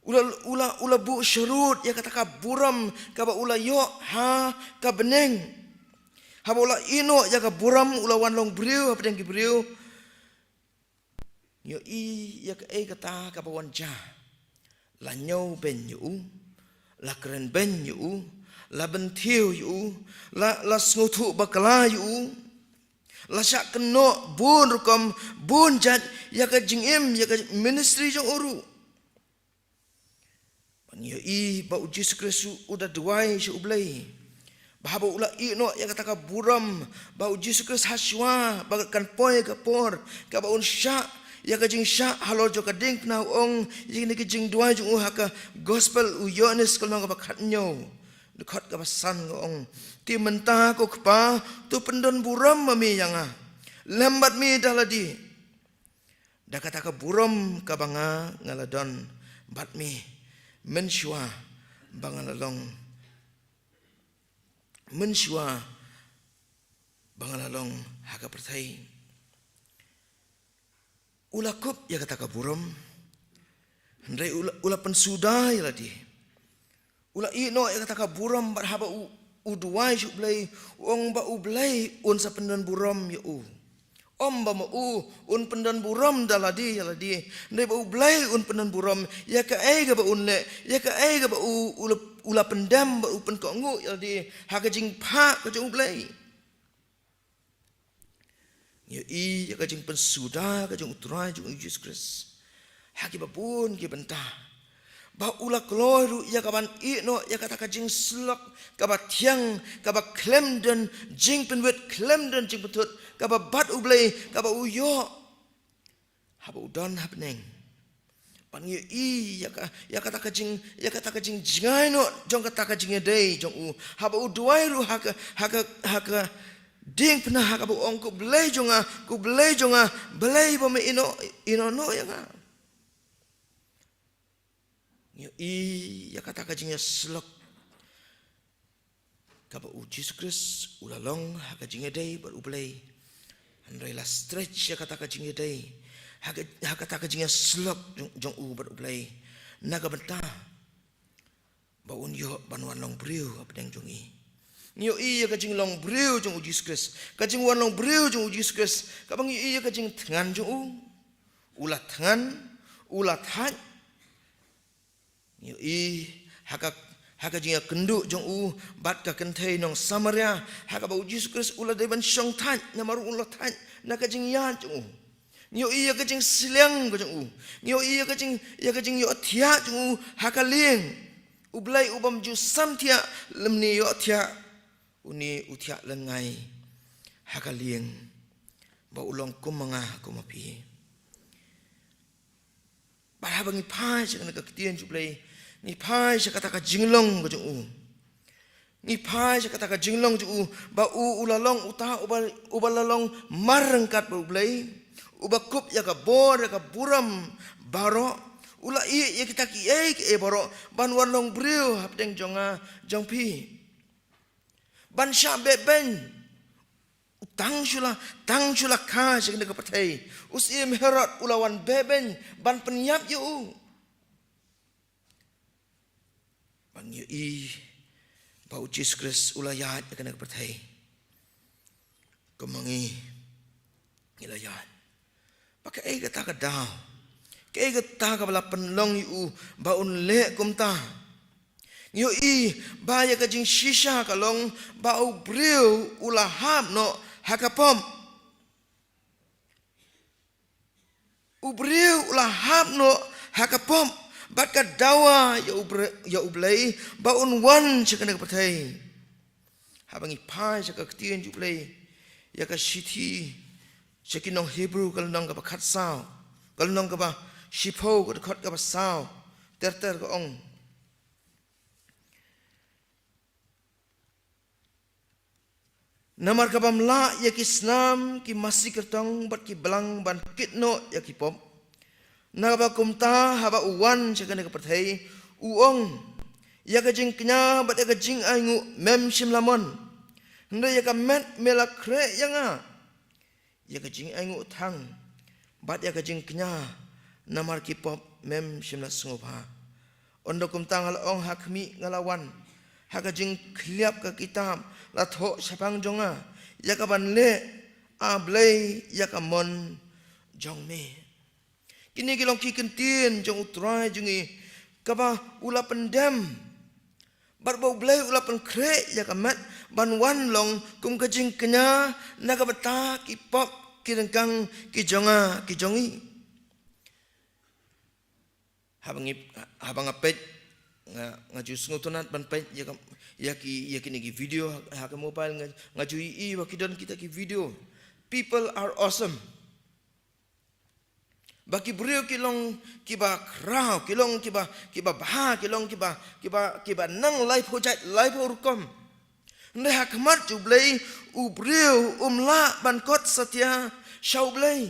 U la, u la, u la buh sharud ïa kata ka burom kaba u la ïoh ha ka bneng. Haba u la ïehnoh ïa ka burom, u la wan long briew hapdeng ki briew. Ngi ïohi ïa kaei kata kaba wan jia. La ñiewbeiñ ïa u, la krenbeiñ ïa u, la bynthiew ïa u, la, la sngewthuh bakla ïa u, la shah kynnoh bun rukom, bun jait ïa ka jingim, ïa ka ministry jong u ruh. Ba ngi ïohi ba u Jisu Khrist u, u da duwai sha U Blei. Ba haba u la ïehnoh ïa kata ka burom, ba u Jisu Khrist ha shuwa ba kan poi ka por kaba un shah ïa ka jingshah halor jong ka diengphna, u ong ïa kine ki jingduwai jong u ha ka Gospel u Ïoannis ka lynnong kaba khathynñiew, dkhot kaba san, ka ong: Te mynta, ko Kpa, to pyndon burom ma me ïa nga lem bad me da lade, da kata ka burom kaba nga, nga la don bad me mynshuwa ba nga la long, mynshuwa ba nga la long ha ka pyrthei. U la kup ïa kata ka burom, hynrei u la, u la pynsuda ïa lade. U la ïehnoh ïa kata ka burom, bad haba u, u duwai sha U Blei, u ong ba U Blei un sa pyndon burom ïa u. Ym ba ma u un pyndon burom da lade ïa lade, hynrei ba U Blei un pyndon burom ïa kaei kaba un leh, ïa kaei kaba u, u la, u la pyndem bad u pynkohnguh ïa lade ha ka jingphah ka jong U Blei. Ngi ïohi ïa ka jingpynsuda ka jong u Trai jong u Jisu Khrist ha kiba bun ki bynta. Ba u la kloi ruh ïa ka ban ïehnoh ïa kata ka jingsyllok kaba thiang, kaba khlem don jingpynwit, khlem don jingpynthut, kaba bad U Blei, kaba u ïoh haba u don ha bneng. Ba ngi ïohi ïa ka, ïa kata ka jing, ïa kata ka jingjngai noh jong kata ka jingïadei jong u. Haba u duwai ruh ha ka, ha ka, ha ka diengphna, ha kaba u ong: Ko Blei jong nga, ko Blei jong nga, balei ba me ïehnoh, ïehnoh noh ïa nga? Ngi ïohi ïa kata ka jingïasyllok kaba u Jisu Khrist u la long ha ka jingïadei bad U Blei. Hynrei la stretch ïa kata ka jingïadei ha ka, ha kata ka jingïasyllok jong, jong u bad U Blei, na ka bynta ba un ïoh ban wan long briew hapdeng jong ngi. Ngi ïohi ïa ka jinglong briew jong u Jisu Khrist, ka jingwan long briew jong u Jisu Khrist, kaba ngi ïohi ïa ka jingthngan jong u. U la thngan, u la thait. Ngi ïohi ha ka, ha ka jingïakynduh jong u bad ka kynthei nong Samaria, ha kaba u Jisu Khrist u la dei ban shong thait, namar u la thait na ka jingïaid jong u. Ngi ïohi ïa ka jingsliang ka jong u. Ngi ïohi ïa ka jing, ïa ka jingïohthiah jong u ha ka lieng. U Blei u bym ju sam thiah lymne ïohthiah, une u thiah lyngngai ha ka lieng. Ba u long kum ma nga, kum ma phi. Bad haba ngi phai sha kane ka ktien jong U Blei, ngi phai sha kata ka jinglong ka jong u. Ngi phai sha kata ka jinglong jong u, ba u, u la long uta uba, uba la long marryngkat bad U Blei, uba kup ïa ka bor, ïa ka burom baroh. U la ïeh ïa kita kiei kiei baroh ban wan long briew hapdeng jong nga, jong phi. Ban shah beh beiñ. U Tang shu la, tang shu la kha sha kane ka pyrthei, u syiem Herod u la wan bebeiñ ban pynïap ïa u. Ba ngi ïohi ba u Jisu Khrist u la ïaid ïa kane ka pyrthei. Kumba ngi, ngi la ïaid. Ba kaei kata ka daw, kaei kata kaba la pynlong ïa u ba un leh kumta? Ngi ïohi ba ïa ka jingshisha ka long ba u briew u la hap noh ha ka pop. U briew u la hap noh ha ka pop bad ka dawa ïa u bre-, ïa U Blei ba un wan sha kane ka pyrthei. Haba ngi phai sha ka ktien jong U Blei, ïa ka shithi sha ki nong Hebru ka lynnong kaba khatsaw, ka lynnong kaba shiphew, ka dkhot kaba saw, ter ter ka ong: Namar ka bym lah ïa ki snam, ki masi kyrtong bad ki blang ban kit noh ïa ki pop, na kaba kumta haba u wan sha kane ka pyrthei, u ong, ïa ka jingkñia bad ïa ka jingainguh mem shym la mon, hynrei ïa ka met me la khreh ïa nga. Ïa ka jingainguh thang bad ïa ka jingkñia namar ki pop mem shym la sngewbha. Ynda kumta nga la ong ha khmih, nga la wan, ha ka jingkhylliap ka kitab la thoh shaphang jong nga ïa ka ban leh, A Blei, ïa ka mon jong me. Kine ki long ki ktien jong U Trai jong ngi kaba u la pyndem. Bad ba U Blei u la pynkhreh ïa ka met ban wan long kum ka jingkñia na ka bynta ki pop, ki ryngkang ki jong nga, ki jong ngi. Haba ngi, haba nga peit, nga, nga ju sngewtynnat ban peit ïa ka, ïa ki, ïa kine ki video ha, ha ka mobile, nga, nga ju ïohi ba ki don kita ki video. People are awesome. Ba ki briew ki long kiba khraw, ki long kiba, kiba bha, ki long kiba, kiba, kiba nang laiphew jait, laiphew rukom. Hynrei ha khmat U Blei, u briew um lah ban kot satia sha U Blei.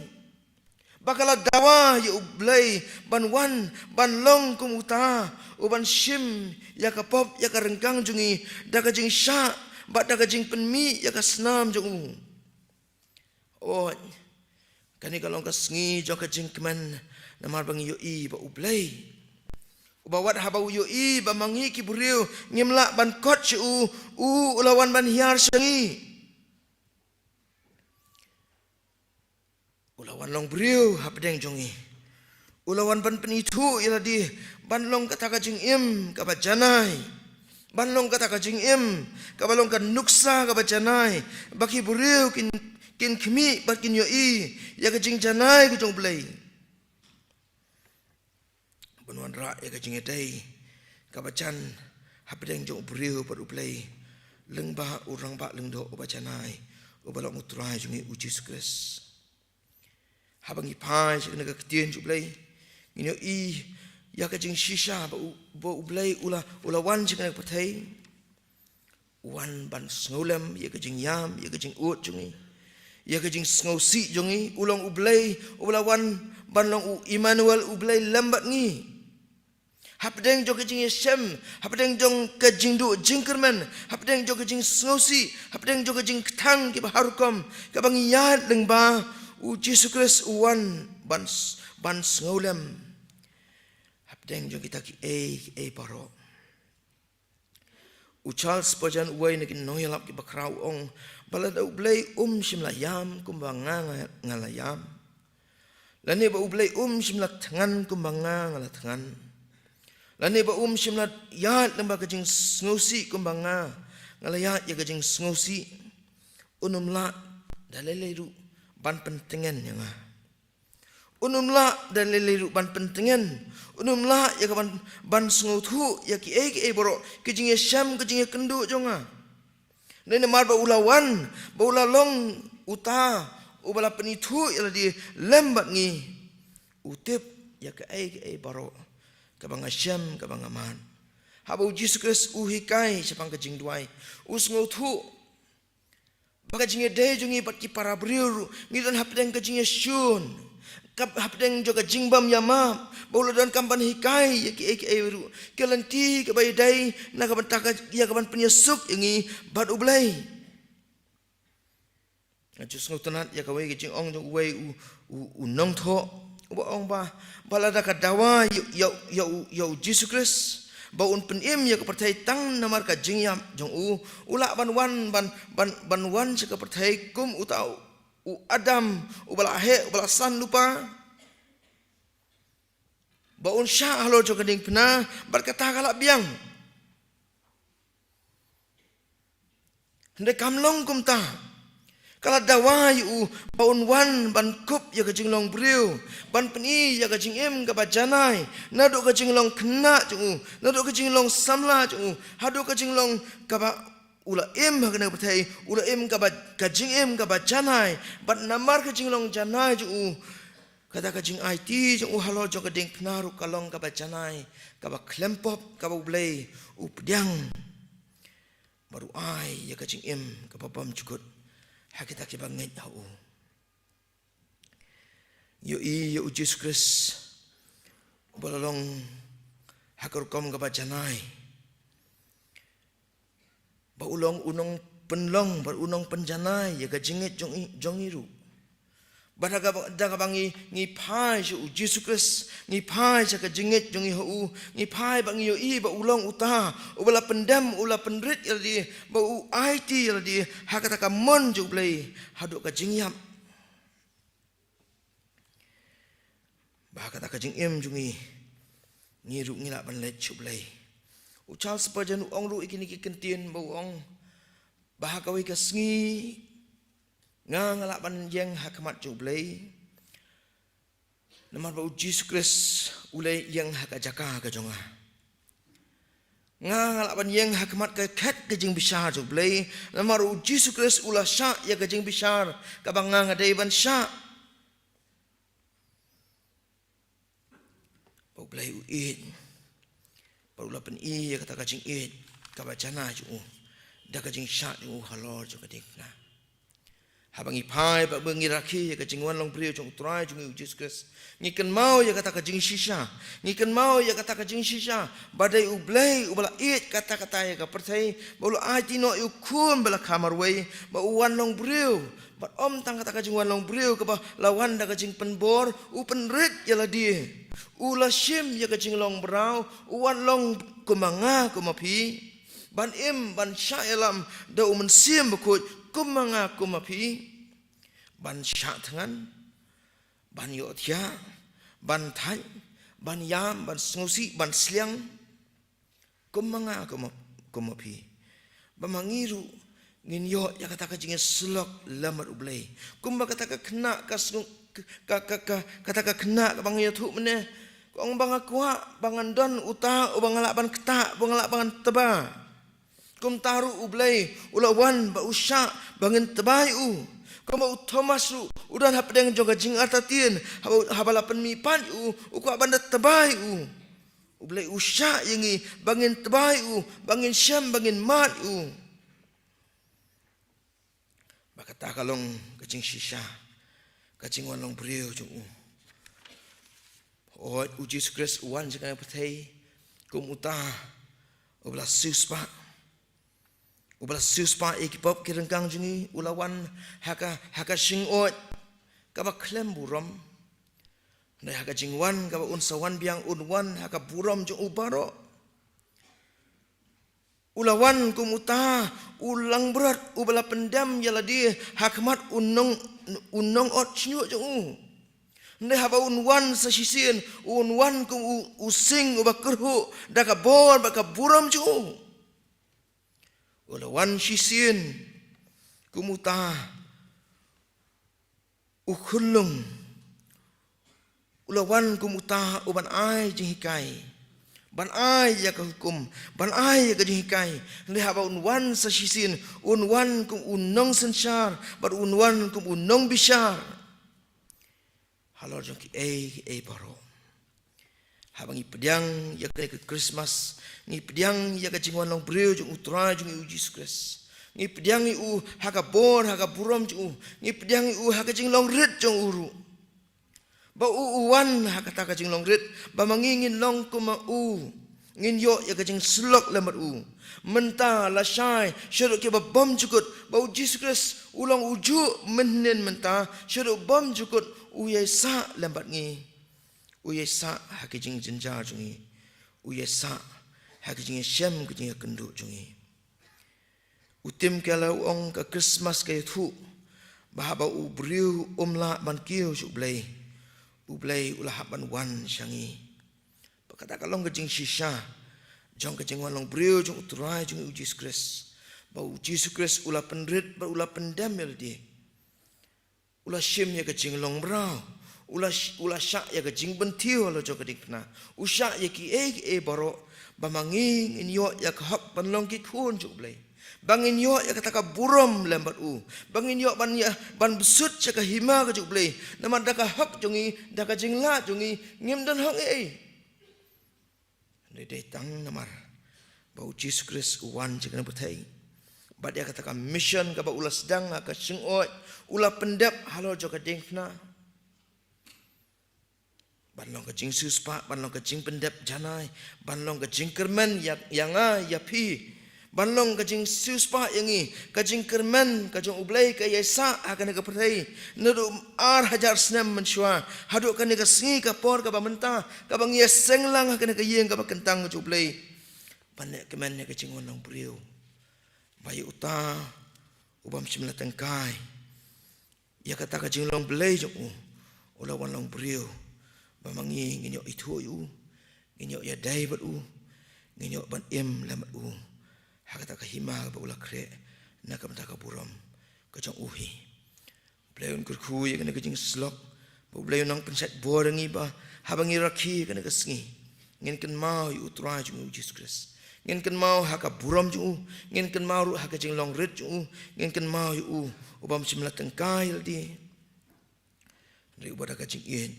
Ba ka la dawa ïa U Blei ban wan, ban long kum uta u ban shim ïa ka pop, ïa ka ryngkang jong ngi da ka jingshah bad da ka jingpynmih ïa ka snam jong u. Oh, kane ka long ka sngi jong ka jingkmen, namar ba ngi ïohi ba U Blei, uba wat haba u ïohi ba ma ngi ki briew ngim lah ban kot sha u, u, u la wan ban hiar sha ngi. U la wan long briew hapdeng jong ngi. U la wan ban pynithuh ïa lade ban long kata ka jingim kaba janai. Ban long kata ka jingim kaba long ka nuksa kaba janai, ba ki briew kin, kin khmih bad kin ïohi ïa ka jingjanai ka jong U Blei. Ban wanrah ïa ka jingïadei kaba jan hapdeng jong u briew bad U Blei lyngba u Rangbah Lyngdoh uba janai, uba long U Trai jong ngi U Jisu Khrist. Haba ngi phai sha kane ka ktien jong U Blei, ngin ïohi ïa ka jingshisha ba U, ba U Blei u la, u la wan sha kane ka pyrthei. U wan ban sngewlem ïa ka jingïam, ïa ka jingud jong ngi, ïa ka jingsngewsih jong ngi. U long U Blei uba la wan ban long u Immanuel, U Blei lem bad ngi. Hapdeng jong ka jingïashem, hapdeng jong ka jingduh jingkyrmen, hapdeng jong ka jingsngewsih, hapdeng jong ka jingkthang kiba har rukom, kaba ngi ïaid lyngba, U Jisu Khrist u wan ban s-, ban sngewlem hapdeng jong kita kiei kiei baroh. U Charles Spurgeon, uwei na ki nongïalap kiba khraw, u ong ba lada U Blei um shym la ïam kumba nga, nga, nga la ïam, lane ba U Blei um shym la thngan kumba nga, nga la thngan, lane ba um shym la ïaid lyngba ka jingsngewsih kumba nga, nga la ïaid ïa ka jingsngewsih, un ym lah da lei lei ruh ban pyntngen ïa nga. Un ym lah da lei lei ruh ban pyntngen. Un ym lah ïa ka ban, ban sngewthuh ïa kiei kiei baroh, ka jingïashem, ka jingïakynduh jong nga. Dei namar ba u la wan, ba u la long uta uba la pynithuh ïa lade lem bad ngi. U tip ïa kaei kaei baroh kaba nga shem, kaba nga mad. Haba U Jisu Khrist u hikai shaphang ka jingduwai, u sngewthuh ba ka jingïadei jong ngi bad ki para briew ruh ngi don hapdeng ka jingïashun, ka, hapdeng jong ka jingbym ïamap, ba u la donkam ban hikai ïa kiei kiei ruh, ka lynti kaba ïadei na ka bynta ka, ïa ka ban pynïasuk ïa ngi bad U Blei. Nga ju sngewtynnat ïa kawei ka jingong jong uwei u, u, u nongthoh, uba ong ba, ba lada ka dawa ïa, ïa, ïa u, ïa u Jisu Khrist ba un pynim ïa ka pyrthei tang namar ka jingïap jong u, u lah ban wan, ban, ban, ban wan sha ka pyrthei kum uta u Adam, uba la heh, uba la san lypa, ba un shah halor jong ka diengphna, bad kata ka la biang. Hynrei kam long kumta. Ka la dawa ïa u ba un wan ban kup ïa ka jinglong briew, ban pyni ïa ka jingim kaba janai, naduh ka jinglong khynnah jong u, naduh ka jinglong samla jong u, haduh ka jinglong kaba u la im ha kane ka pyrthei, u la im kaba, ka jingim kaba janai, bad namar ka jinglong janai jong u, kata ka jingaiti jong u halor jong ka diengphna ruh ka long kaba janai, kaba khlem pop, kaba U Blei u pdiang. Bad u ai ïa ka jingim kaba bymjukut ha kita kiba ngeit ha u. Ïohi ïa u Jisu Khrist uba la long ha ka rukom kaba janai, ba u long u nongpynlong, ba u nongpynjanai ïa ka jingngeit jong i, jong i ruh. Bad da kaba, da kaba ngi, ngi phai sha u Jisu Khrist, ngi phai sha ka jingngeit jong ngi ha u, ngi phai ba ngi ïohi ba u long uta uba la pyndem, u la pynrit ïa lade, ba u aiti ïa lade ha kata ka mon jong U Blei haduh ka jingïap. Ba ha kata ka jingim jong ngi, ngi ruh ngi lah ban leit sha U Blei. U Charles Spurgeon u ong ruh ïa kine ki kyntien ba u ong ba ha kawei ka sngi nga, nga lah ban ïeng ha khmat jong U Blei, namar ba u Jisu Khrist u la ïeng ha ka jaka ka jong nga. Nga, nga lah ban ïeng ha khmat ka khet ka jingbishar jong U Blei, namar u Jisu Khrist u la shah ïa ka jingbishar kaba nga, nga dei ban shah. Ba U Blei u ïeit, ba u la pyni ïa kata ka jingïeit kaba janai jong u da ka jingshah jong u halor jong ka diengphna. Haba ngi phai, ba, ba ngi rakhe ïa ka jingwan long briew jong U Trai jong ngi u Jisu Khrist, ngi kynmaw ïa kata ka jingshisha, ngi kynmaw ïa kata ka jingshisha ba dei U Blei uba la ïeit katta katta ïa ka pyrthei, ba u la aiti noh ïa u Khun ba la kha marwei, ba u wan long briew, bad ym tang kata ka jingwan long briew kaba la wan da ka jingpynbor, u pynrit ïa lade, u la shim ïa ka jinglong mraw, u wan long kum ma nga kum ma phi, ban im, ban shah ïalam da U Mynsiem Bakhuid kum ma nga kum ma phi, ban shah thngan, ban ïohthiah, ban thait, ban ïam, ban sngewsih, ban sliang, kum ma nga kum ma, kum ma phi. Ba ma ngi ruh ngin ïoh ïa kata ka jingïasyllok lem bad U Blei. Kumba kata ka khynnah ka sngew, ka, ka, ka, ka, kata ka khynnah kaba ngi ïathuh mynne, ka ong ba nga kwah ba ngan don uta uba nga lah ban ktah, uba nga lah ban tba. Kumta ruh U Blei u la wan ba u shah ba ngin tba ïa u. Kumba u Thomas ruh u don hapdeng jong ka jingartatien, haba, haba la pynmihpat ïa u, u kwah ban da tba ïa u. U Blei u shah ïa ngi ba ngin tba ïa u, ba ngin shem, ba ngin mad ïa u. Ba kata ka long ka jingshisha ka jingwan long briew jong u. Hooid, u Jisu Khrist u wan sha kane ka pyrthei kum uta uba la siewspah, uba la siewspah ïa ki pop ki ryngkang jong ngi, u la wan ha ka, ha ka jingïoh kaba khlem burom. Hynrei ha ka jingwan kaba un sa wan biang, un wan ha ka burom jong u baroh. U la wan kum uta u langbrot uba la pyndem ïa lade ha khmat u nong, u nongot shñiuh jong u. Hynrei haba un wan sa shisien, un wan kum u, u sing uba kyrhuh da ka bor bad ka burom jong u. U la wan shisien kum uta u khunlung. U la wan kum uta u ban ai jinghikai, ban ai ïa ka hukum, ban ai ïa ka jinghikai. Hynrei haba un wan sa shisien, un wan kum u nongsynshar bad un wan kum u nongbishar halor jong kiei kiei baroh. Haba ngi pdiang ïa kane ka Christmas, ngi pdiang ïa ka jingwan long briew jong U Trai jong ngi U Jisu Khrist. Ngi pdiang ïa u ha ka bor, ha ka burom jong u. Ngi pdiang ïa u ha ka jinglong rit jong u ruh. Ba u, u wan ha kata ka jinglong rit, ba ma ngi ngin long kum ma u. Ngin ïoh ïa ka jingsyllok lem bad u. Mynta lashai shaduh kiba bymjukut ba u Jisu Khrist u long ujuh mynhynnin mynta shaduh bymjukut u ïaisah lem bad ngi. U ïaisah ha ki jingjynjar jong ngi. U ïaisah ha ki jingïashem ki jingïakynduh jong ngi. U Tim Keller u ong ka Christmas ka ïathuh ba haba u briew um lah ban kiew sha U Blei, U Blei u la hap ban wan sha ngi. Ba kata ka long ka jingshisha jong ka jingwan long briew jong U Trai jong ngi u Jisu Khrist. Ba u Jisu Khrist u la pynrit bad u la pyndem ïa lade. U la shim ïa ka jinglong mraw. U la sh-, u la shah ïa ka jingpynthiew halor jong ka diengphna. U shah ïa kiei kiei baroh ba ma ngi ngin ïoh ïa ka hok ban long ki khun jong U Blei. Ba ngin ïoh ïa kata ka burom lem bad u. Ba ngin ïoh ban ïa, ban bsut sha ka hima ka jong U Blei. Namar da ka hok jong ngi, da ka jinglad jong ngi, ngim don hok ei ei. Hynrei dei tang namar ba u Jisu Khrist u wan sha kane ka pyrthei. Bad ïa kata ka mission kaba u la sdang ha ka shyngoid, u la pyndep halor jong ka diengphna. Ban long ka jingsiewspah, ban long ka jingpyndep janai, ban long ka jingkyrmen ïa, ïa nga, ïa phi. Ban long ka jingsiewspah ïa ngi, ka jingkyrmen ka jong U Blei ka ïaisah ha kane ka pyrthei. Naduh ar hajar snem mynshuwa haduh kane ka sngi ka por kaba mynta, kaba ngi ïaseng lang ha kane ka ïing kaba kyntang ka jong U Blei. Ban leh kmen ïa ka jingwan long briew. Ba ïa uta u bym shym la tyngkai ïa kata ka jinglong Blei jong u, u la wan long briew. Ba ma ngi ngin ïoh ithuh ïa u, ngin ïoh ïadei bad u, ngin ïoh ban im lem bad u ha kata ka hima ba u la khreh na ka bynta ka burom ka jong u hi. U Blei un kyrkhu ïa kane ka jingsyllok. Ba U Blei un nang pynshait bor ïa ngi ba haba ngi rakhe ïa kane ka sngi, ngin kynmaw ïa U Trai jong ngi u Jisu Khrist. Ngin kynmaw ha ka burom jong u. Ngin kynmaw ruh ha ka jinglong rit jong u. Ngin kynmaw ïa u, u bym shym la tyngkai ïa lade. Hynrei uba da ka jingïeit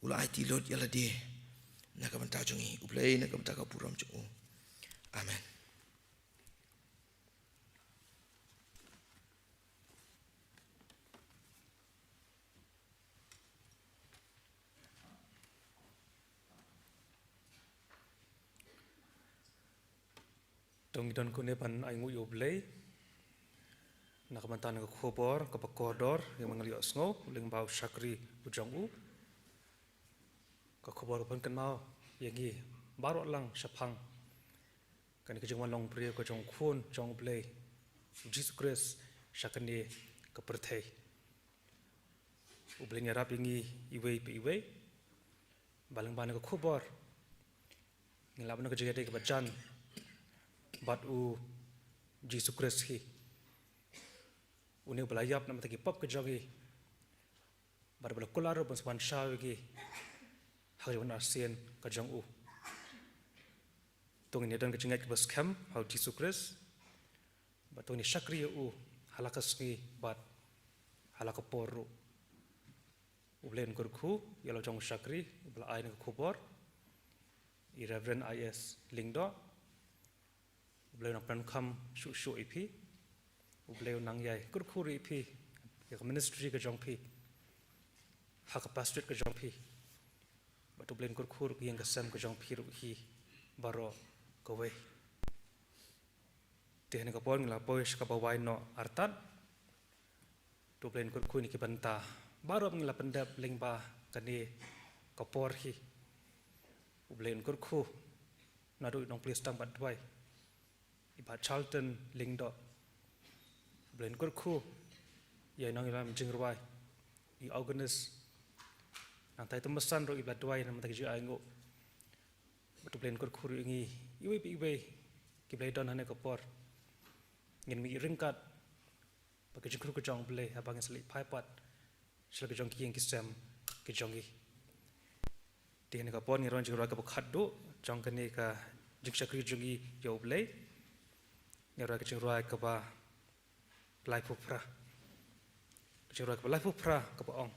u la aiti lut ïa lade na ka bynta jong ngi. U Blei na ka bynta ka burom jong u. Amen. To ngin don kane ban ainguh ïa U Blei na ka bynta kane ka khubor kaba kordor ïa ba ngi la ïohsngew lyngba u shakri u jong u. Ka khubor ka pynkynmaw ïa ngi baroh lang shaphang kane ka jingwan long briew ka jong u Khun jong U Blei, U Jisu Khrist, sha kane ka pyrthei. U Blei un ïarap ïa ngi iwei pa iwei ba lyngba kane ka khubor ngin lah ban long ka jingïadei kaba jan bad U Jisu Khrist hi. Une uba la ïap na ka bynta ki pop ka jong ngi bad uba la kular ruh ban sa ban shaw ïa ngi ha ka jingwan arsien ka jong u. To ngin ïadon ka jingngeit kaba skhem ha U Jisu Khrist. Bad to ngin shakri ïa u ha la ka sngi bad ha la ka por ruh. U Blei un kyrkhu ïa la u jong u shakri uba la ai kane ka khubor, i Reverend I S Lyngdoh. U Blei un nang pyndonkam shuh shuh ïa phi. U Blei un nang ïai kyrkhu ruh ïa phi ïa ka ministry ka jong phi ha ka pastorate ka jong phi. Bad U Blei un kyrkhu ruh ïa ka ïing ka sem ka jong phi ruh hi baroh kawei. Te ha kane ka por ngi la poi sha kaba wai noh artat. To U Blei un kyrkhu ïa ngi ki bynta baroh ngi la pyndep lyngba kane ka por hi. U Blei un kyrkhu naduh i nongpule sdang bad duwai, i Bah Charlton Lyngdoh. U Blei un kyrkhu ïa i nongïalam jingrwai, i organist, nangta i Tymmen Basan ruh iba la duwai na ka bynta ka jingainguh. Bad U Blei un kyrkhu ruh ïa ngi iwei pa iwei kiba la don ha kane ka por. Ngin mih ryngkat bad ka jingkyrkhu ka jong U Blei haba ngin sa leit phai pat sha la ka jong ki ïing ki sem ki jong ngi. Te ha kane ka por ngin rwai jingrwai kaba khatduh jong kane ka jingshakri jong ngi ïa U Blei. Ngin rwai ka jingrwai kaba laiphew phra. Ka jingrwai kaba laiphew phra kaba ong: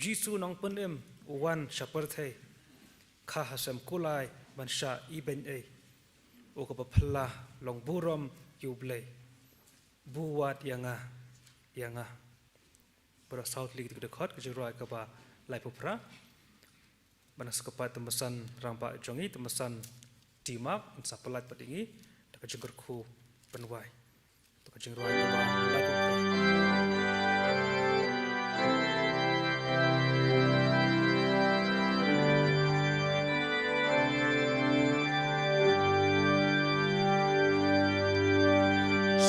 Jisu Nongpynim u wan sha pyrthei, kha ha sem kulai ban shah ibeiñ ei. U kaba phylla long burom ïa U Blei, bud ïa nga, ïa nga. Baroh saw tylli ki dkhot ka jingrwai kaba laiphew phra. Bad nang sa kyrpad Tymmen Basan rangbah jong ngi, Tymmen Basan Dima, yn sa pyllait pat ïa ngi da ka jingkyrkhu ban wai. Da ka jingrwai kaba Lait U Blei.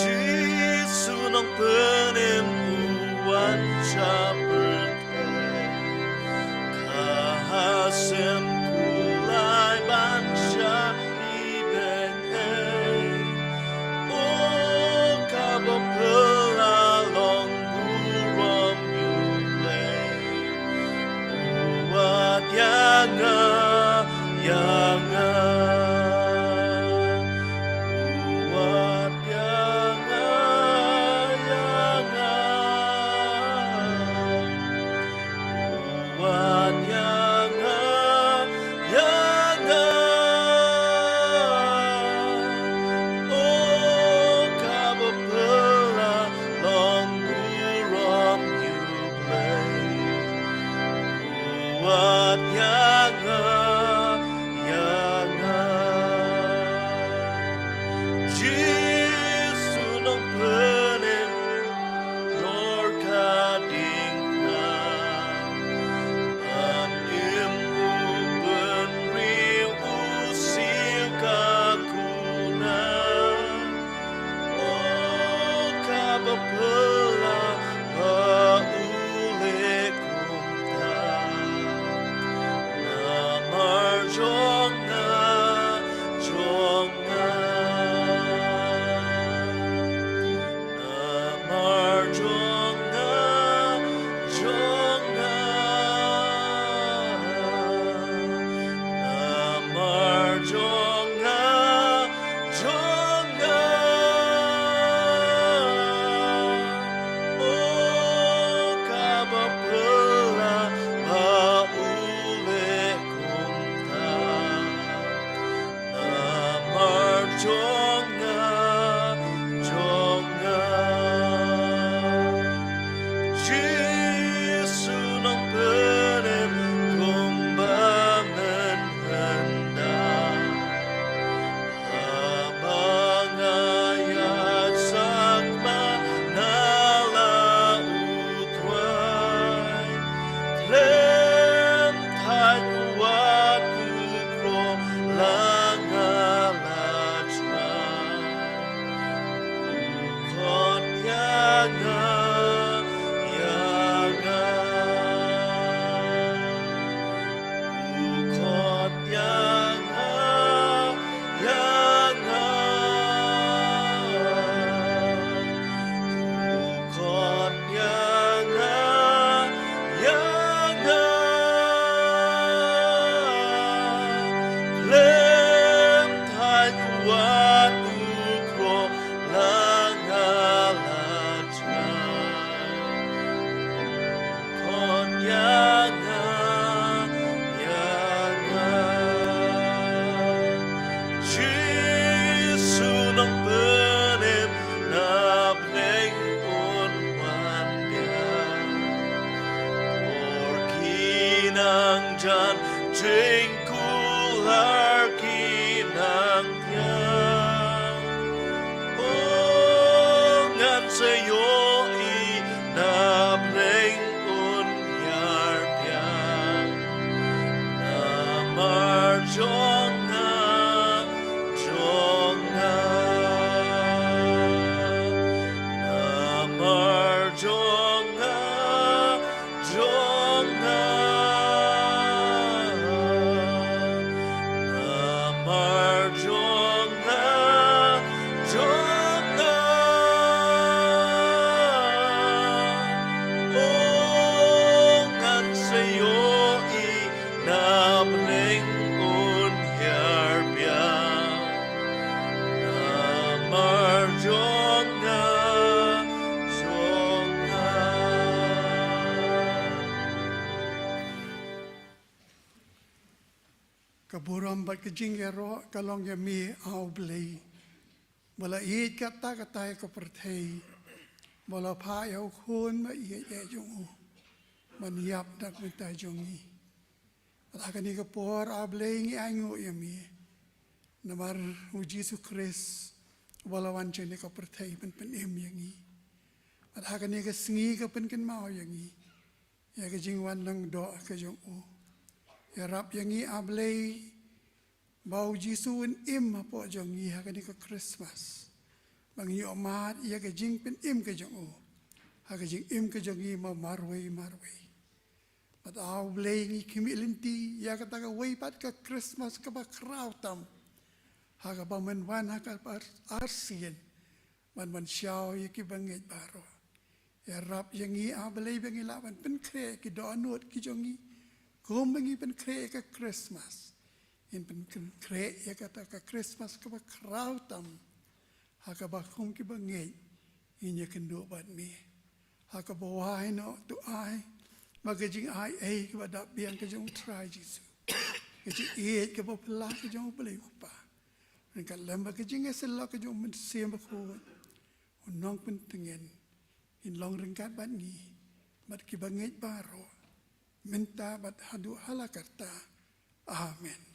Jisu Nongpynim, u wan sha pyrthei, ka hasem kulai ban sha ibeiñ ei. O kaba phylla long burom ïa U Blei, u wad ïa nga, ïa nga. U wad ïa nga, ïa nga. U wad ïa nga, ïa nga. O kaba phylla long burom ïa U Blei, u wad ïa nga, ïa nga. Jisu Nongpynim, Lord ka diengphna, ban im u bynriew u siew ka kuna. O kaba phylla ba u leh kumta. Namar jong nga, jong nga. Namar jong nga, jong nga. Namar jong nga, jong nga. O kaba phylla ba u leh kumta. Namar jong nga, jong nga. Jisu Nongpynim, kumba men hynda. Haba nga ïaid sakma na la U Trai, khlem thait u wad u kro la nga la jngai. U khot ïa nga, ïa nga. U khot ïa nga, ïa nga. U khot ïa nga, ïa nga. Khlem thait u wad u kro la nga la jngai. Khot ïa nga, ïa nga. Jisu Nongpynim, na bneng un wan biang. Por ki nang jan, jingkular ki nang thiang. O ngan sa ïohi na bneng un hiar biang. Namar jong nga, jong nga. Namar jong nga, jong nga. Namar jong nga, jong nga. O ngan sa ïohi na bneng un hiar biang. Namar jong nga, jong nga. Ka burom bad ka jingïaroh ka long ïa me, A U Blei, ba la ïeit katta katta ïa ka pyrthei, ba la phah ïa u Khun ba ïeit eh jong u ban ïap na ka bynta jong ngi. Bad ha kane ka por, A Blei, ngi ainguh ïa me. Namar u Jisu Khrist uba la wan sha kane ka pyrthei ban pynim ïa ngi. Bad ha kane ka sngi ka pynkynmaw ïa ngi ïa ka jingwan langdoh ka jong u. Ïarap ïa ngi, A Blei, ba u Jisu un im hapoh jong ngi ha kane ka Christmas, ba ngin ïoh mad ïa ka jingpynim ka jong u ha ka jingim ka jong ngi marwei marwei. Bad A Blei, ngi khmih lynti ïa kata kawei pat ka Christmas kaba khraw tam ha kaba men wan ha ka arsien ban wan shaw ïa ki bangeit baroh. Ïarap ïa ngi, A Blei, ba ngin lah ban pynkhreh ki dohnud ki jong ngi kumba ngi pynkhreh ïa ka Christmas. Ngin pynkhreh ïa kata ka Christmas kaba khraw tam ha kaba kum ki bangeit ngin ïakynduh bad me. Ha kaba wai noh, to ai ba ka jingai ei kaba dap biang ka jong u Trai Jisu, ka jingïeit kaba phylla ka jong U Blei U Kpa, ryngkat lem bad ka jingïasyllok ka jong u Mynsiem Bakhuid, u Nongpyntngen, in long ryngkat bad ngi bad ki bangeit baroh, mynta bad haduh hala karta. Amen.